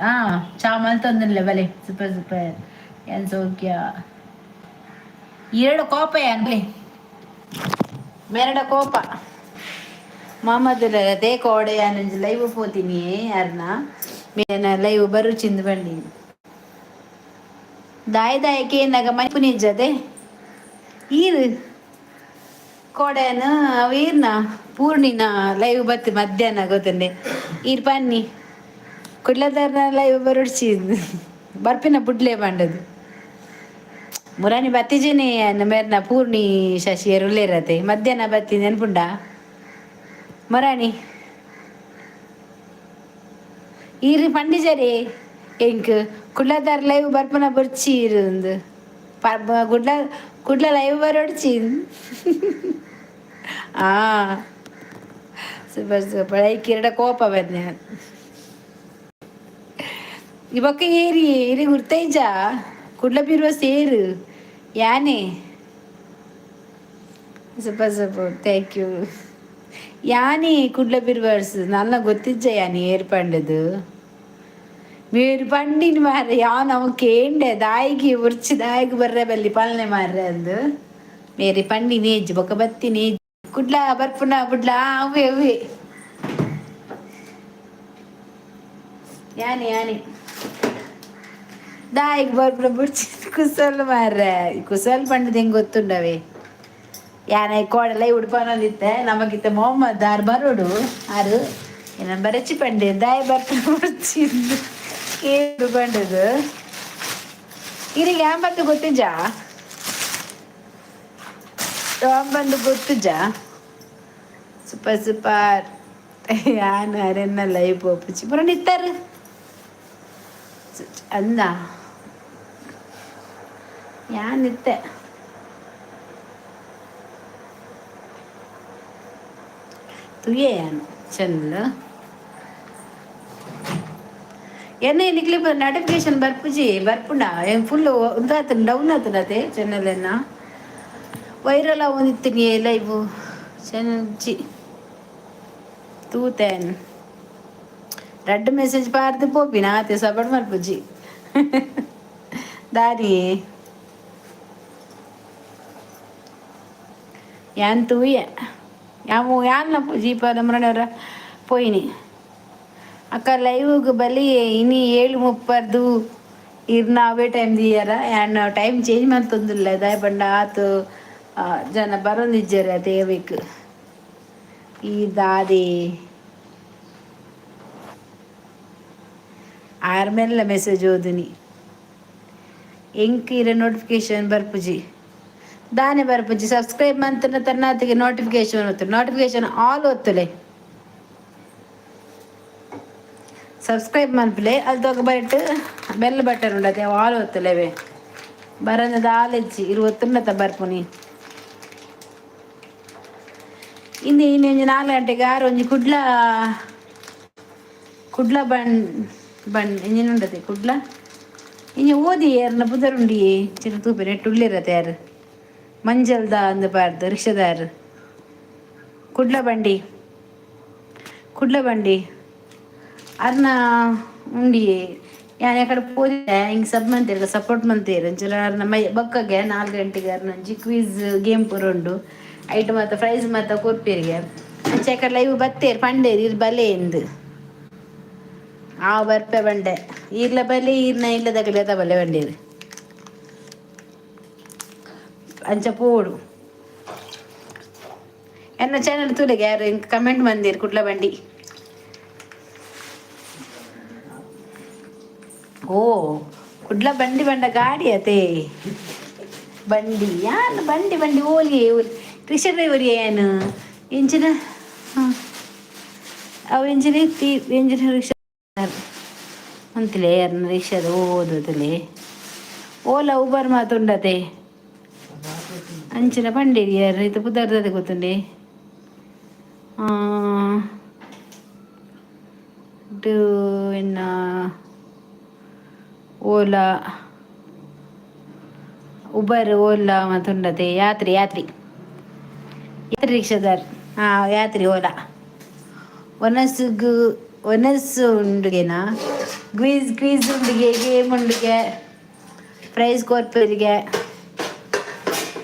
ಚಾ ಮಲ್ತೊಂದಿಲ್ಲ ಬಲೆ. Super super. ಏನ್ ಸೌಖ್ಯ. ಎರಡು ಕೋಪ ಯಾನ್ ಮೆರಡ ಕೋಪ ಮಾಮದುಲ ತೇ ಕೋಡೆ. ಯಾನೊಂಜಿ ಲೈವ್ ಪೋತೀನಿ ಯಾರನ್ನ ಮೇನ ಲೈವ್ ಬರು ಚಿಂದು ಬಂಡಿ ದಾಯ ದಾಯ ಕೇನಾಗ ಮನಿಪುನಿಜ್ಜದೆ. ಈರು ಕೋಡೆನ ಅವು ಈರ್ನ ಪೂರ್ಣಿನ ಲೈವ್ ಬತ್ತಿ ಮಧ್ಯಾಹ್ನ ಗೊತ್ತಂಡೆ. ಈರ್ ಪನ್ನಿ ಕುಡ್ಲದಾರ್ನ ಲೈವ್ ಬರುಡ್ಚಿ ಬರ್ಪಿನ ಬುಡ್ಲೆ ಬಂಡದು. ಮುರಾನಿ ಬತ್ತಿಜಿನಿ ಮೇರ್ನ ಪೂರ್ಣಿ ಶಶಿ ಉಲ್ಲೇರತೆ. ಮಧ್ಯಾಹ್ನ ಬತ್ತಿ ನೆನ್ಪುಂಡ ಮೊರಾಣಿ? ಈರು ಪಂಡಿಜರಿ ಎಂಕ್ ಕುಡ್ಲದಾರ್ ಲೈವ್ ಬರ್ಪನ ಬೊರ್ಚಿ ಇರುಂದು ಗುಡ್ಲ ಕುಡ್ಲ ಲೈವ್ ಬರೋಡ್ಚಿ. ಆ ಸೂಪರ್ ಸೂಪರ್. ಐಕ್ ಎರಡ ಕೋಪ ಬಂದೆ. ಇಬೊಕ್ಕ ಏರಿ ಏರಿ ಗುರ್ತೈಜ ಕುಡ್ಲ ಬೀರುವ ಸೇರು ಯಾನೆ. Super super, thank you. ಯಾನಿ Kudla ಬಿರ್ವರ್ಸ್ ನನ್ನ ಗೊತ್ತಿಜ್ಜ ಯಾನಿ ಏರ್ ಪಂಡದು. ಮೇರು ಪಂಡಿನ ಮಾರ್ರೆ ಯಾನ್ ಅವ ಕೇಂಡೆ ದಾಯಿಗೆ ಉರ್ಚಿ ದಾಯಿಗೆ ಬರ್ರೆ ಬಲ್ಲಿ ಪಾಲನೆ ಮಾರ್ರೆ ಅಂದು. ಮೇರಿ ಪಂಡಿ ನೇಜ್ ಬೊಕ ಬತ್ತಿ ನೇಜ್ ಕುಡ್ಲ ಬರ್ಪುನ ಬುಡ್ಲ. ಅವೇ ಅವೇ ಯಾನಿ ಯಾನಿ ದಾಯಿಗೆ ಬರ್ಪುನ ಬುಡ್ಚಿ ಕುಸಲ್ ಮಾರ್ರೆ. ಕುಸಲ್ ಪಂಡದ ಹೆಂಗ್ ಗೊತ್ತುಂಡವೆ? ಯಾನ ಕೋಡಲ ಉಡುಪನೊಂದಿತ್ತೆ ನಮಗಿತ್ತೆ. ಮೊಹಮ್ಮದ್ ಆರು ಬರೋಡು ಆರು ಏನ ಬರಚಿ ಪಂಡೆ ದಾಯ ಬರ್ಪುನ ಬುಡ್ಚಿಂದು ಕೇಳು ಪಂಡದು. ಇರಿಗೆ ಬಂದು ಗೊತ್ತಿಜಾ? ಬಂದು ಗೊತ್ತುಜಾ? Super super. ಯಾನ್ ಅರೆನ್ನ ಲೈವ್ ಪೋಪುಚಿ ಪುರ ನಿತ್ತಾರು ಅಂದ. ಯಾನ್ ಇತ್ತೆ ತುಯೆ ಯಾನ್ ಚೆನ್ನ ಎನ್ನ ನಿಕ್ಲಿ ನೋಟಿಫಿಕೇಶನ್ ಬರ್ಪುಜಿ ಬರ್ಪುಂಡ? ಏನ್ ಫುಲ್ ಉಂದಾತನ ಡೌನ್ ಆತನತೆ ಚಾನಲ್ ಎನ್ನ. ವೈರಲ್ ಆವೊಂದಿತ್ತಿನಿ ಲೈವ್ ಚಾನಲ್ ಜಿ ತೂತೇನ್. ರಡ್ಡ್ ಮೆಸೇಜ್ ಪಾರ್ದು ಪೋಪಿನ ಆತೆ. ಸಪೋರ್ಟ್ ಮಲ್ಪುಜಿ ದಾರಿ. ಯಾನ್ ತೂಯೆ ಯಾವ ಯಾನ್ನ ಜೀಪ ನಮ್ಮನವರ ಪೋಯಿನಿ. ಅಕ್ಕ ಲೈವ್ಗೆ ಬಲಿ ಇನಿ 7:30ದು. ಇರ್ನ ಅವೇ ಟೈಮ್ ದಿಯರ. ಯಾನ್ ಟೈಮ್ ಚೇಂಜ್ ಮಲ್ತೊಂದುಲ್ಲೆ. ದಾಯೆ ಪಂಡ ಆತು ಜನ ಬರೊಂದಿಜ್ಜೆರ್ ಅತೆ ಬೇಕು. ಈ ದಾದೆ ಆರ್ ಮೆಲ್ಲ ಮೆಸೇಜ್ ಓದುನಿ. ಎಂಕ್ ಇರ ನೋಟಿಫಿಕೇಶನ್ ಬರ್ಪುಜಿ. ದಾನೆ ಬರ್ಪುಜಿ? ಸಬ್ಸ್ಕ್ರೈಬ್ ಮಂತನ ತನ್ನಾತಿಗೆ ನೋಟಿಫಿಕೇಶನ್ ಒತ್ತು, ನೋಟಿಫಿಕೇಶನ್ ಆಲ್ ಒತ್ತುಲೆ. ಸಬ್ಸ್ಕ್ರೈಬ್ ಮನ್ಪುಲೆ. ಅಲ್ತೊಕ ಬರಿಟ್ ಬೆಲ್ ಬಟನ್ ಉಂಡತೆ, ಅವು ಆಲ್ ಒತ್ತುಲೆವೆ. ಬರಂದ ದಾಲೆಜ್ಜಿ ಇರು ಒತ್ತುಂಡತ ಬರ್ಪುನಿ. ಇಂದು ಇನ್ನೊಂಜಿ 4 ಗಂಟೆಗೆ ಆರು ಒಂಜಿ ಕುಡ್ಲ ಕುಡ್ಲ ಬಣ್ ಬಣ್ ಇಂಜಿನ ಉಂಡತೆ ಕುಡ್ಲ ಇಂಜಿ ಓದಿ ಯಾರನ್ನ ಪುದರುಂಡಿ ಚಿನ್ನ ತೂಪೆ ನೆಟ್ಟು ಉಳ್ಳಿರತೆ. ಯಾರು ಮಂಜಲ್ದ ಅಂದು ಪಾರ್ದು ರಿಕ್ಷದಾರ್ ಕುಡ್ಲ ಬಂಡಿ ಕುಡ್ಲ ಬಂಡಿ ಅರ್ನ ಉಂಡಿ. ಯಾನ್ ಎಕಡೆ ಪೋದೆ ಹಿಂಗೆ ಸಬ್ ಮಂತೇರು ಸಪೋರ್ಟ್ ಮಂತೇರು ಅಂಚಲ ಅರ್ನ ಮೈ ಬೊಕ್ಕಗೆ 4 ಗಂಟೆಗೆ ಅರ್ನ ಒಂಜಿ ಕ್ವಿಜ್ ಗೇಮ್ ಪೂರ ಉಂಡು. ಐಟ್ ಮಾತ ಪ್ರೈಸ್ ಮಾತ ಕೊರ್ಪೇರಿಗೆ. ಅಂಚ ಎಕಡೆ ಲೈವ್ ಬತ್ತೇರು ಪಂಡೇರು ಇರ್ ಬಲೆ ಎಂದು. ಆ ಬರ್ಪೆ ಬಂಡೆ ಈರ್ಲ ಬಲೆ ಈರ್ನ ಇಲ್ಲದಗಲೆ ಬಲೆ ಬಂಡೇರು. ಅಂಚ ಪೋಡು. ಎನ್ನ ಚಾನಲ್ ತೂಲೆಗೆ ಯಾರು ಕಮೆಂಟ್ ಬಂದಿರು ಕುಡ್ಲ ಬಂಡಿ. ಓ, ಕುಡ್ಲ ಬಂಡಿ ಬಂಡ ಗಾಡಿ ಅತೆ. ಬಂಡಿ ಯಾನ್ ಬಂಡಿ ಬಂಡಿ ಓಲಿ ಓಲಿ ರಿಕ್ಷಾ ಡ್ರೈವರ್ ಏನು ಇಂಚಿನ. ಹಾಂ, ಅವು ಇಂಚಿನ ಇತ್ತಿ ಇಂಚಿನ ರಿಕ್ಷಾ ಅಂತಲೇ ಯಾರನ್ನ ರಿಕ್ಷಾದ ಓದೋದಲೇ ಓಲಾ ಉಬರ್ ಮಾತುಂಡತೆ. ಅಂಚಿನ ಬಂಡಿ ಯಾರು ಇದು ಪುದರ್ದದೆ ಗೊತ್ತುಂಡೆ. ಎನ್ನ ಓಲಾ ಉಬರ್ ಓಲಾ ಮಾತುಂಡತೆ. ಯಾತ್ರಿ ಯಾತ್ರಿ ಯಾತ್ರಿ ರಿಕ್ಷಾದಾರ್. ಹಾಂ, ಯಾತ್ರಿ ಓಲಾ. ಒನಸ್ಗು ಒನಸ್ ಉಂಡುಗೆನಾ, ಕ್ವೀಸ್ ಕ್ವೀಸ್ ಉಂಡುಗೆ, ಗೇಮ್ ಉಂಡುಗೆ, ಪ್ರೈಸ್ ಕೊರ್ಪರಿಗೆ.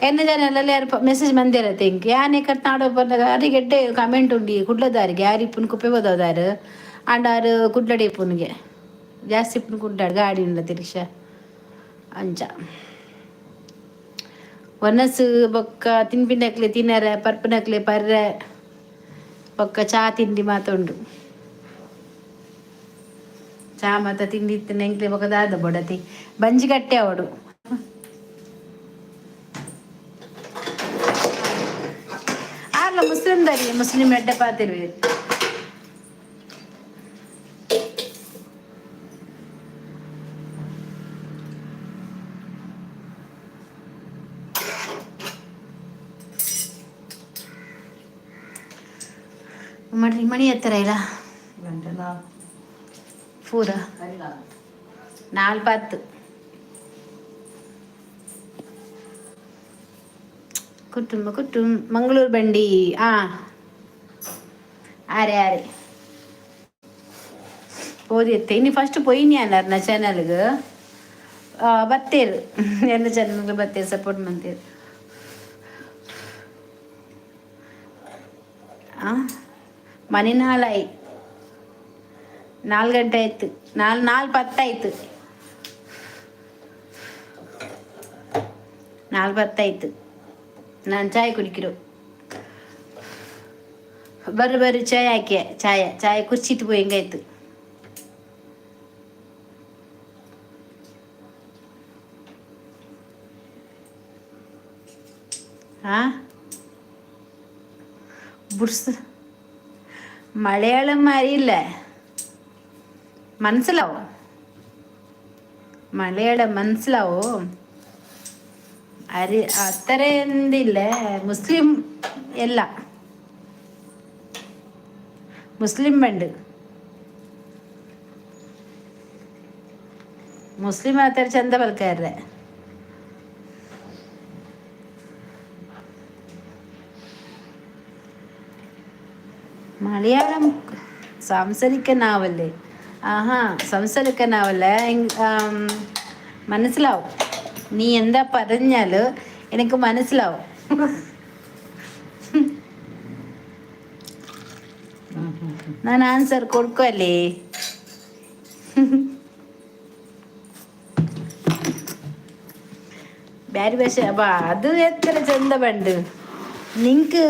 ಎನ್ನ ಜನ ಯಾರು ಮೆಸೇಜ್ ಬಂದಿರತ್ತೆ ಇಂಕ್ ಯಾನೆ ಕರ್ನಾಡ ಬಂದಾಗ ಅರಿಗೆ ಎಡ್ಡೆ ಕಮೆಂಟ್ ಉಂಡಿ. ಕುಡ್ಲದಾರಿಗೆ ಯಾರು ಇಪ್ಪುನ್ ಕುಪ್ಪೆ ಹೋದದಾರು ಅಂಡ್ ಆರು ಕುಡ್ಲಡೆ ಇಪ್ಪುನ್ಗೆ ಜಾಸ್ತಿ ಇಪ್ಪುನ್ ಕುಡ್ಲಾಡ್ ಗಾಡಿ ಉಂಡತಿ ರಿಕ್ಷಾ. ಅಂಚ ಒನಸು ಬೊಕ್ಕ ತಿನ್ಪಿನಕ್ಲೆ ತಿನ್ನರೆ, ಪರ್ಪನಕ್ಲೆ ಪರ್ರೆ, ಬೊಕ್ಕ ಚಾ ತಿಂಡಿ ಮಾತುಂಡು. ಚಾ ಮಾತ ತಿಂಡಿ ಇತ್ತು ಎಂಕ್ಲೆ ಬೊಕ್ಕ ದಾದ ಬೊಡತಿ ಬಂಜಿ ಕಟ್ಟೆ ಅವಡು. ಆರ್ಲ ಮುಸ್ಲಿಂ ದಾರಿ, ಮುಸ್ಲಿಂ ಎಡ್ಡೆ ಪಾತಿರ್ವೆ. ಮಣಿ ಮಣಿ ಎತ್ತರ ಇಲ್ಲ. ಗಂಟೆ ನಾಲ್ಕು. ಪೂರ. ಅಲ್ಲ. 4:10. ಕುಟುಂಬ ಕುಟುಂಬ ಮಂಗಳೂರು ಬಂಡಿ. ಆ ಆರೆ ಆರೆ ಓದಿತ್ತೆ. ಇನ್ನು ಫಸ್ಟ್ ಪೊಯ್ನಿ ಅನ್ನಾರು ನಾ ಚಾನಲ್ಗೆ ಬತ್ತೇರು. ಎನ್ನ ಚಾನಲ್ಗೆ ಬತ್ತೇರು, ಸಪೋರ್ಟ್ ಮಂತೇರು. ಆ ಮನೆ ನಾಲಾಯಿ 4 ಗಂಟೆ ಆಯ್ತು. 4:10 ಆಯ್ತು. 4:10 ಆಯ್ತು. ನಾನು ಚಾಯ್ ಕುಡಿಕಿರು. ಬರ್ರಿ ಬರ್ರಿ, ಚಾಯ್ ಹಾಕಿ. ಚಾಯ ಚಾಯ್ ಕುರ್ಚಿಟ್ಟು ಪೋಯಿ ಹೆಂಗಾಯ್ತು. ಹಾ, ಬುಡ್ಸ್. മലയാളം അറിയില്ല? മനസ്സിലാവോ? മലയാളം മനസ്സിലാവോ? അരി അത്ര എന്തില്ല. മുസ്ലിം ಎಲ್ಲ മുസ്ലിം ಬಂಡು ಮುಸ್ಲಿಂ ಆತರ ಚಂದ ಬಲ್ಕಾರ್ರೆ. മലയാളം സംസാരിക്കാനാവല്ലേ? ആഹാ, സംസാരിക്കാനാവല്ലേ? മനസ്സിലാവും. നീ എന്താ പറഞ്ഞാല് എനിക്ക് മനസ്സിലാവും. ഞാൻ ആൻസർ കൊടുക്കുവല്ലേ? ಬ್ಯಾರೆ ಭಾಷೆ ಅಬ್ಬಾ, ಅದು ಎತ್ತರ ಚಂದ ಬಂಡು. ನಿಂಕ್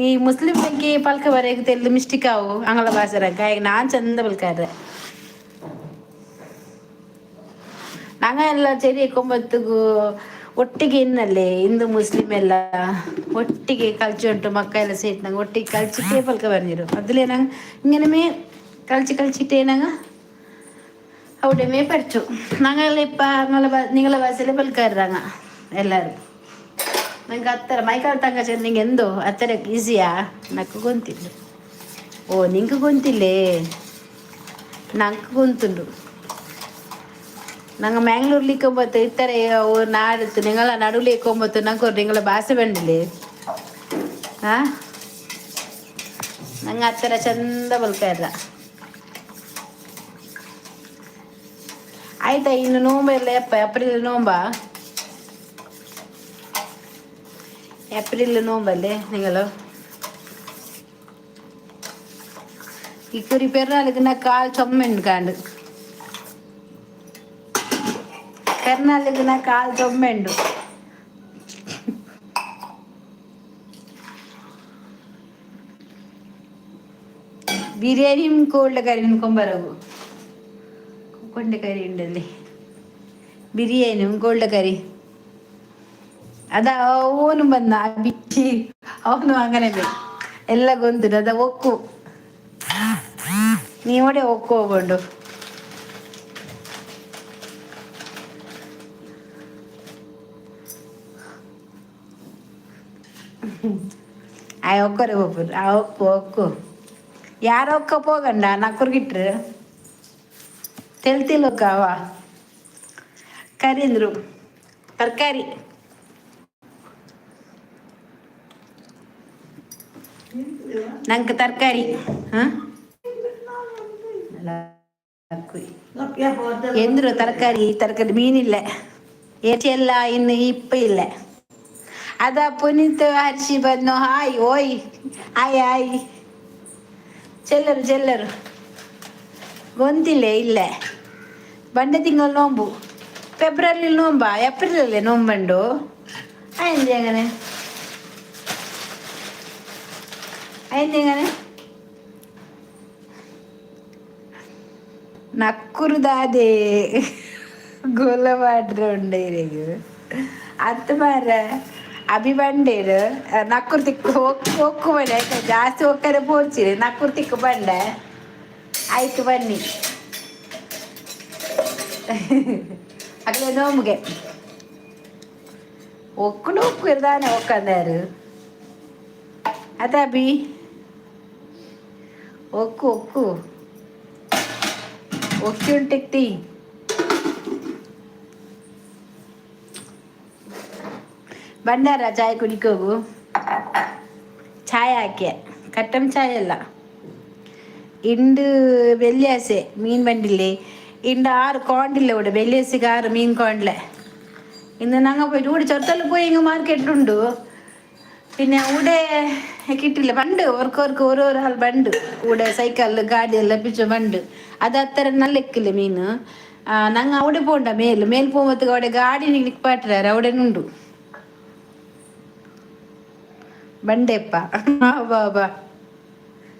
ಈ ಮುಸ್ಲಿಂ ಬಗ್ಗೆ ಪಲ್ಕ ಬರೆಯಕ್ಕೆ ತೆಲ್ದು ಮಿಸ್ಟೇಕ್ ಆವು ಆಂಗ್ಲ ಭಾಷೆ. ನಾನು ಚಂದ ಬಲ್ಕಾರೆ. ನಂಗೆಲ್ಲ ചെറിയ ಕೊಂಬತ್ತಿಗೂ ಒಟ್ಟಿಗೆ ಇನ್ನಲ್ಲೇ ಹಿಂದೂ ಮುಸ್ಲಿಂ ಎಲ್ಲ ಒಟ್ಟಿಗೆ ಕಲ್ಚಿ ಉಂಟು. ಮಕ್ಕಳೆಲ್ಲ ಸೇರಿ ನಂಗೆ ಒಟ್ಟಿಗೆ ಕಲ್ಚಿಟ್ಟೇ ಪಲ್ಕ ಬಂದಿರು. അതിലേ ನಂಗೆ ഇങ്ങനെ മേ കളിച്ച് കളിച്ചിട്ടേ ನಂಗೆ അവിടെ മേ പഠിച്ചു. ഞങ്ങളെ ഇപ്പം നിങ്ങളെ നിങ്ങളെ ഭാഷയിൽ പൽക്കാരാങ്ങ എല്ലാവരും. ನಂಗೆ ಹತ್ತರ ಮೈಕಾಲ್ ತಂಗಚ ನಿಂಗೆ ಎಂದೋ ಹತ್ತರ ಈಸಿಯಾ? నాకు గొంతిల్లు. ఓ, నీకు గొంతిల్లే, నాకు గొంతుండు. ನಂಗೆ ಮ್ಯಾಂಗ್ಳೂರ್ಲಿ ಇಕ್ಕೊಂಬತ್ತು ಇತ್ತಾರೆ ನಾಡು ನಿಂಗಳ ನಡುಲಿ ಇಕ್ಕೊಂಬತ್ತು ನಂಗೆ ನಿಂಗಳ ಭಾಷೆ ಬಂಡಿಲಿ. ಹಾಂ, ನಂಗೆ ಹತ್ತರ ಚಂದ ಬಲ್ಕಾರ. ಆಯ್ತಾ? ಇನ್ನು ನೋಂಬ ಇಲ್ಲ ಯಪ್ಪ. ಏಪ್ರಿಲ್ ನೋಂಬ, ಏಪ್ರಿಲ್ ನೋಂಬല്ലേ നിങ്ങൾ? ഇക്കുറി പെരുന്നാൾക്ക് കാൽ ചുമയുണ്ട് കാണ്ട്. പെരുന്നാൾക്ക് കാൽ ചുമയുണ്ട്. ಬಿರಿಯಾನಿ ಕೋಲ್ಡ್ ಕರಿ ಕೊಂಬರಗು ಕೊಂಡೆ ಕರಿ ಉಂಡಲ್ಲಿ ಬಿರಿಯಾನಿ ಕೋಲ್ಡ್ ಕರಿ. ಅದ ಅವನು ಬಂದ ಬಿಚ್ಚಿ ಅವನು ಅಂಗನೆ ಬೇಕು ಎಲ್ಲ ಗೊಂದು ಅದ ಒಕ್ಕು ನೀವಡೆ ಒಕ್ಕು ಹೋಗೊಂಡು. ಆ ಒಕ್ಕರೆ ಒಬ್ಬರು ಆ ಒಕ್ಕು ಒಕ್ಕು ಯಾರೊಕ್ಕ ಹೋಗಂಡ ನಕ್ಕುರ್ಗಿಟ್ರು ತೆಲ್ತಿಲ್ಲೊಕ್ಕ ಅವ ಕರಿಂದ್ರು ತರಕಾರಿ. ನಂಗೆ ತರಕಾರಿ. ಹಾಂ, ಎಂದ್ರು ತರಕಾರಿ ತರಕಾರಿ ಮೀನಿಲ್ಲ, ಏಚೆಲ್ಲ ಇನ್ನು ಇಪ್ಪ ಇಲ್ಲ. ಅದ ಪುನೀತ್ ಹರ್ಷಿ ಬಂದು ಹಾಯ್ ಓಯ್ ಆಯ್ ಆಯ್ ಚೆಲ್ಲರು ಚೆಲ್ಲರು ಗೊತ್ತಿಲ್ಲ ಇಲ್ಲ. ಬಂಡೆ ತಿಂಗಳು ನೋಂಬು, ಫೆಬ್ರವರಿ ನೋಂಬಾ ಏಪ್ರಿಲಲ್ಲೇ ನೋಂಬಂಡು. ಅಯ್ಯಂದೆ അങ്ങനെ അതെങ്ങനെ ನಕ್ಕುರುದಾದೆ ಗೊಲ ಮಾಡ್ರೆ ಉಂಡೈರೆಗ್ ಅತ್ತು ಮಾರ ಅಭಿ ಬಂಡೇರು ನಕ್ಕುರು ತಿಕ್ಕು ಒಕ್ಕು ಒಕ್ಕು ಬಂಡೆ ಆಯ್ತಾ, ಜಾಸ್ತಿ ಒಕ್ಕರೆ ಪೋರ್ಚಿರಿ ನಕ್ಕುರು ತಿಕ್ಕು ಬಂಡೆ ಆಯ್ತು ಬನ್ನಿ ಅಗಲೇ ನೋಮ್ಗೆ ಒಕ್ಕುಂಡು ಒಕ್ಕು ಇರ್ದಾನೆ ಒಕ್ಕಂದಾರು ಅದ ಅಭಿ ಒಕ್ಕು ಒಕ್ಕು ಒಕ್ಕಿ ಉಂಟಿಕ್ತಿ. ಬಂದಾರ ಚಾಯ್ ಕುಡಿಕೋಗು? ಚಾಯ್ ಹಾಕ್ಯ ಕಟ್ಟಂ ಚಾಯ್ ಅಲ್ಲ. ಇಂಡು വെള്ളിയാഴ്ച മീൻ വണ്ടില്ലേ ಇಂಡು ಆರು ಕಾಂಡಿಲ್ಲ ഇവിടെ വെള്ളിയാഴ്ചക്ക് ആറ് മീൻ കോണ്ടില്ല. ഇന്ന് ഞങ്ങൾ പോയിട്ട് ഇവിടെ ചെറുത്തല്ല പോയി ഇങ്ങ് മാർക്കറ്റിലുണ്ട്. പിന്നെ ഇവിടെ കിട്ടില്ല പണ്ട് ഓർക്കോർക്ക് ഓരോരോ ആൾ ബണ്ട് ഇവിടെ സൈക്കിളിൽ ഗാഡി എല്ലാം പിച്ച ബണ്ട് അത് അത്ര നല്ല മീൻ. ನಂಗೆ അവിടെ പോണ്ട മേൽ മേൽ പോകുമ്പോഴത്തേക്ക് അവിടെ ഗാഡി നിൽപ്പാട്ടുകാർ അവിടെ ഉണ്ടു ಬಂಡೆಪ್ಪ. ಬಾ ಬಾ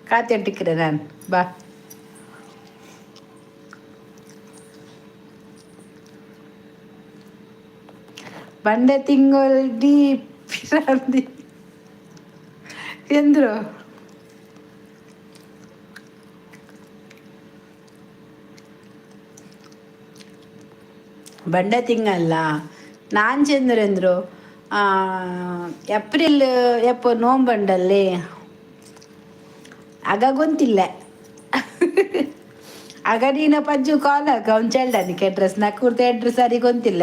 ಕಾತಿಟ್ಟಿಕ್ರೆ ನಾನು ಬಾ. ಬಂಡೆ ತಿಂಗಳು ಡಿ ಪಿರಾಂದಿ ಎಂದ್ರು ಬಂಡೆ ತಿಂಗಲ್ಲ ನಾನ್ ಚಂದ್ರೆಂದ್ರು ಏಪ್ರಿಲ್ ಎಪ್ಪ ನೋಂಬಂಡಲ್ಲಿ ಆಗ ಗೊತ್ತಿಲ್ಲ. ಆಗ ನೀನ ಪಜ್ಜು ಕಾಲ್ ಹಾಕ ಅವ್ನು ಚೆಲ್ಡನಿಗೆ ಅಡ್ರೆಸ್ ನಕ್ಕೂರ್ತ ಅಡ್ರೆಸ್ ಸರಿ ಗೊತ್ತಿಲ್ಲ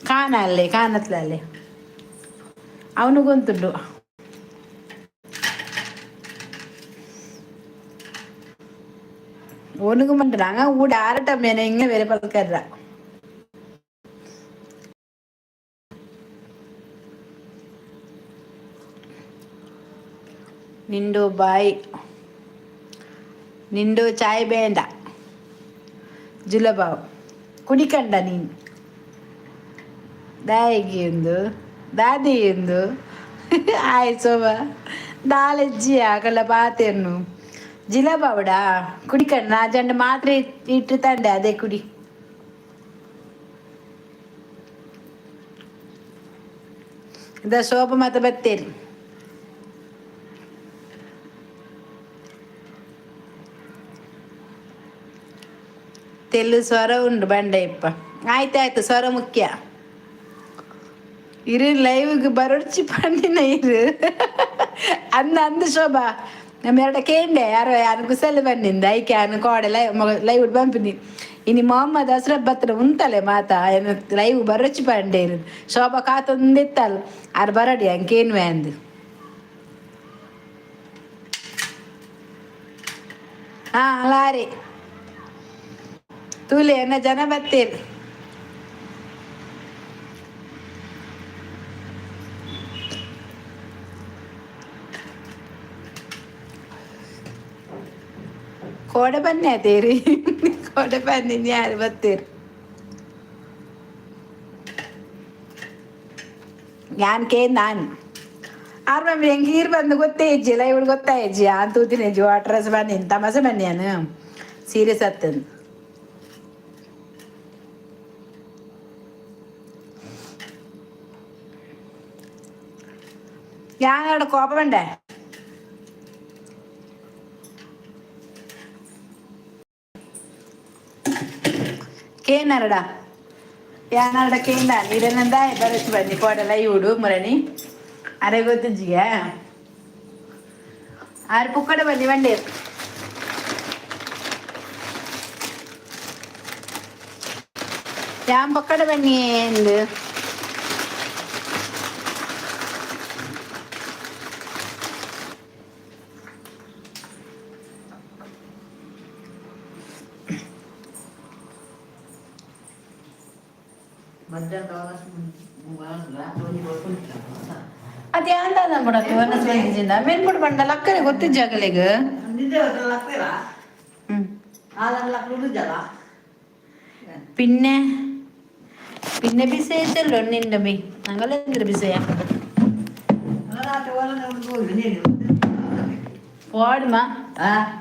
ಕಾಣ ಅಲ್ಲಿ ಕಾಣತ್ಲಲ್ಲಿ ಅವನು ಗೊತ್ತುಂಟು. ಒಣಗು ಮಂಡ್ರಾಂಗ ಊಟ ಆರಟ ಮೇನೆ ಹಿಂಗೆ ಬೇರೆ ಪಲ್ಕರ್ರ. ನಿಂಡು ಬಾಯ್ ನಿಂಡು ಚಾಯ್ ಬೇಡ ಜುಲಬಾವ್ ಕುಡಿಕಂಡ ನೀನು ದಾಯಿಗೆ ಎಂದು ದಾದಿ ಎಂದು ಆಯ್ ಸೋಬ ದಾಲೆಜ್ಜಿ ಆಕಲ ಪಾತೆನ್ನು ಜಿಲಬಾವಡ ಕುಡಿಕಂಡ ನಾ ಜಂಡ ಮಾತ್ರೆ ಇಟ್ಟು ತಂಡೆ ಅದೇ ಕುಡಿ. ಇದ ಶೋಭ ಮಾತ ಬತ್ತೇರಿ. ತೆಲ್ಲು ಸ್ವರ ಉಂಡು ಬಂಡೆಯಪ್ಪ. ಆಯ್ತಾಯ್ತು ಸ್ವರ ಮುಖ್ಯ ಇರು ಲೈವ್ಗೆ ಬರೊಡ್ಚಿ ಪಂಡಿನ ಇರು ಅಂದ ಅಂದ ಶೋಭಾ ನಮ್ಮ ಎರಡ ಕೇಂಡೆ ಯಾರೋ ಯಾರು ಕುಸಲ್ ಬಂದಿಂದ ಐಕೆ ಯಾನು ಕೋಡೆ ಲೈವ್ ಲೈವ್ ಬಂಪಿನಿ ಇನಿ ಮೊಹಮ್ಮದ್ ಅಸ್ರಫ್ ಬತ್ರ ಉಂತಲೆ ಮಾತಾ ಏನು ಲೈವ್ ಬರೊಚ್ಚಿ ಪಂಡೆ ಶೋಭಾ ಕಾತೊಂದಿತ್ತಲ್ ಆರ್ ಬರಡಿ ಅಂಕೇನ್ವೆ ಅಂದು. ಹಾ ಲಾರಿ ತೂಲೆ ಎನ್ನ ಜನ ಬತ್ತೀರಿ. ಕೋಡೆ ಬನ್ನಿ ಅದೇರಿ ಕೋಡೆ ಬನ್ನಿ ಯಾರು ಬತ್ತೀರಿ ഞാൻ ಕೇ ನಾನು ಆರ್ ಮ್ಯಾಮ್ ಹೆಂಗೆ ನೀರು ಬಂದು ಗೊತ್ತೇ ಇಜ್ಜಿಲ್ಲ ಇವಳು ಗೊತ್ತಾಯ್ಜಿ ಆನ್ ತೂತಿನ ಇಜ್ಜಿ ವಾಟರ್ ರಸ್ ಬನ್ನಿ ತಮಾಸೆ ಬನ್ನಿ ನಾನು ಸೀರಿಯಸ್ ಆಗ್ತದೆ. ಯಾರು ಕೋಪ ಬಂಡೆ? ಕೇನರಡ ಯಾನರಡ ಕೇಂದ ನೀರನ್ನಂದ ಬರಚ್ ಬನ್ನಿ ಕೋಡಲ ಇವುಡು ಮುರಣಿ ಅರೆ ಗೊತ್ತಿಜ್ಜಿಗೆ ಆರು ಪುಕ್ಕಡ ಬನ್ನಿ ಬಂಡೆ. ಯಾನ್ ಪಕ್ಕಡ ಬನ್ನಿ ಎಂದು. ಮಧ್ಯಾಹ್ನ. ಅದು ಯಾಂದ ಕೊಡಕ್ಕೆ ಒನಸ್ ಬಂದಿದ್ದ ಮೆನ್ಪುಡು ಬಂಡ ಲಕ್ಕನೆ ಗೊತ್ತಿಜ್ಜಾಗಲಿಗ. ಹ್ಮ್. പിന്നെ പിന്നെ ബിസയത്തല്ലോ നിന്റെ ബി ഞങ്ങളെന്തൊരു ബിസയ പോടുമാ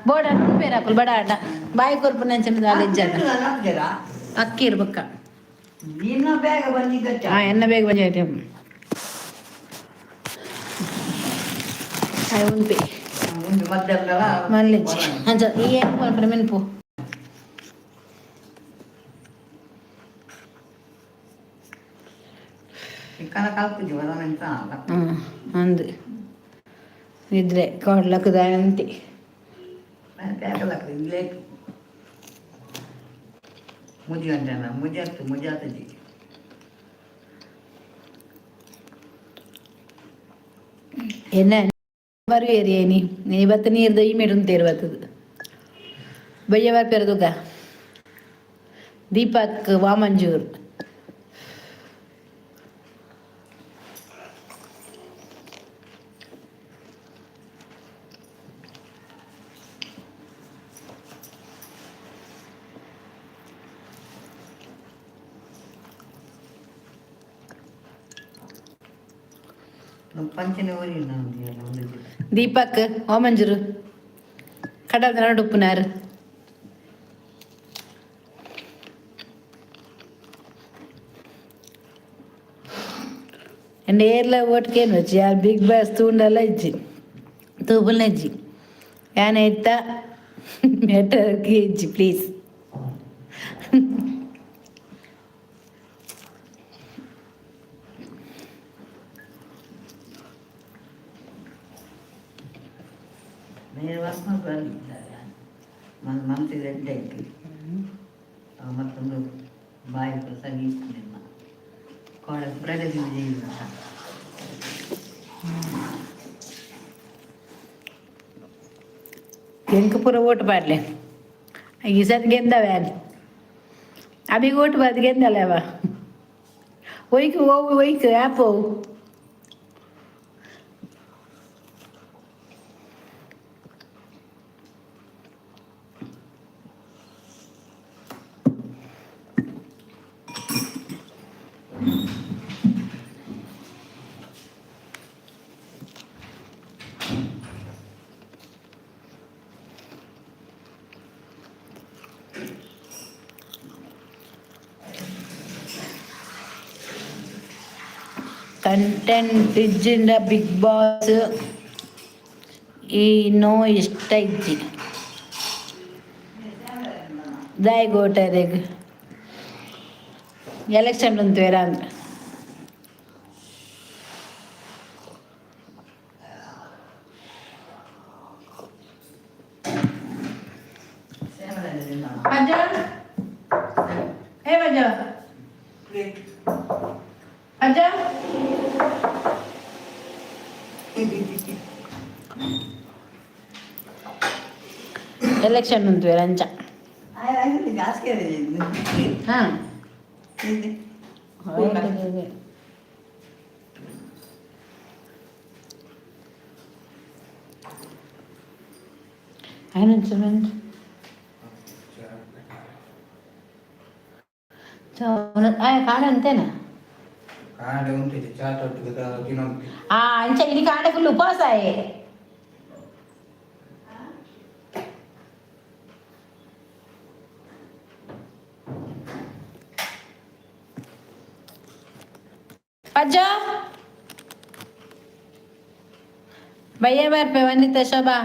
ಬೋಡ പേരാക്കുಲ್ ಬಡ ಅಡ್ಡ ಬಾಯಿ ಕೊರ್ಪು ನಂಚಿನ ದಾಲಿಜ್ಜಾಗ ಅಕ್ಕಿ ಇರ್ಬೇಕ. ನಿನ್ನ ಬೇಗ ಬಂದಿದ್ದ. ಆ ಎನ್ನ ಬೇಗ ಬಂದ ಉಂಪಿ. ಒಂದು ಮಧ್ಯಾಹ್ನ. ಮಲ್ಲಿಜ್ಜಿ ಅಂಚ ಈ ಏನು ಪನ್ಪುನ ಮೆನ್ಪು. ಕನ ಕಲ್ಪುಜಿ ವರ ಎಂತ. ಹಾಂ ಅಂದು ನಿದ್ರೆ ಕೊಡ್ಲಕ್ಕದ ಅಂತಿ. ಬೇಗ ಲೇಟ್ ಮುಜಿ ಗಂಟೆನ ಮುಜಿ ಆಗ್ತು ಮುಜಿ ಆಗ್ತದೆ. ಎನ್ನ ಬರುವೇರಿ ಏನಿ ನೀ ಬತ್ತ ನೀರ್ದ ಈ ಮೇಡು ತೇರು ಬರ್ತದೆ ಬಯ್ಯ ಬರ್ಪೇರದುಗ ದೀಪಕ್ ವಾಮಂಜೂರ್. ನಮ್ಮ ಪಂಚನೆ ಊರಿ ಒಂದು. ದೀಪಕ್ ವಾಮಂಜೂರು ಕಡಲ್ ನಡುಪ್ಪುನಾರು. ಎಂಡ ಏರ್ಲ ಓಟ್ಕೇನು ವಚ್ಚಿ ಯಾರು ಬಿಗ್ ಬಾಸ್ ತೂಂಡಲ್ಲ ಇಜ್ಜಿ ತೂಪುಲ್ನ ಇಜ್ಜಿ ಯಾನ ಇತ್ತ ಮೆಟರ್ಗೆ ಇಜ್ಜಿ ಪ್ಲೀಸ್. ಬೇರೆ ವರ್ಕ್ ಬಂದಿದ್ದಾರೆ ಮನ್ ಮನಸ್ಸಿಗೆ ರೆಡ್ಡಿ ಆಯ್ತು ಮತ್ತೊಂದು ಬಾಯಿ ಪ್ರಸಂಗ ಇತ್ತು ನಿಮ್ಮ ಕೋಡ ಪ್ರಗತಿ ಜೀವನ. ಎಂಕ್ ಪೂರ ಓಟು ಪಾಡ್ಲೆ ಈ ಸತಿ ಗೆದ್ದವೆ ಅಲ್ಲಿ ಅಬಿಗೆ ಓಟು ಬಾದ್ ಗೆದ್ದಲ್ಲ ಅವ ಒಯ್ಕ್ ಓವು ಒಯ್ಕ್ ಆ್ಯಪ್ ಹೋವು. ಕಂಟೆಂಟ್ ಇಜ್ಜಿಂಡ ಬಿಗ್ ಬಾಸ್ ಈ ನೋ ಇಷ್ಟ ಇಜ್ಜಿ ದಾಯಿ ಗೋಟರೆಗ್ ಎಲೆಕ್ಷನ್ ಉಂತುವೆರ ಅಂದ್ರೆ. ಪಂಜ ಏ ಪಂಜ ಪಂಜ ಎಲೆಕ್ಷನ್ ಉಂತುವೆರ ಅಂಚ. ಹಾಂ. ಆಯ ಕಾಣ ಅಂತೇನ. ಕಾಂಡೆ ಉಂಟು ಚಾ ತೊಟ್ಟಿಗೆ ತಿನ್ನೊಂದು. ಆ ಅಂಚ ಇನಿ ಕಾಂಡೆ ಫುಲ್ ಉಪವಾಸ ಆಯೆ. ಅಜ್ಜ ಬಯ್ಯ ಬರ್ಪೆ ವಂದಿತ ಶೋಭಾ.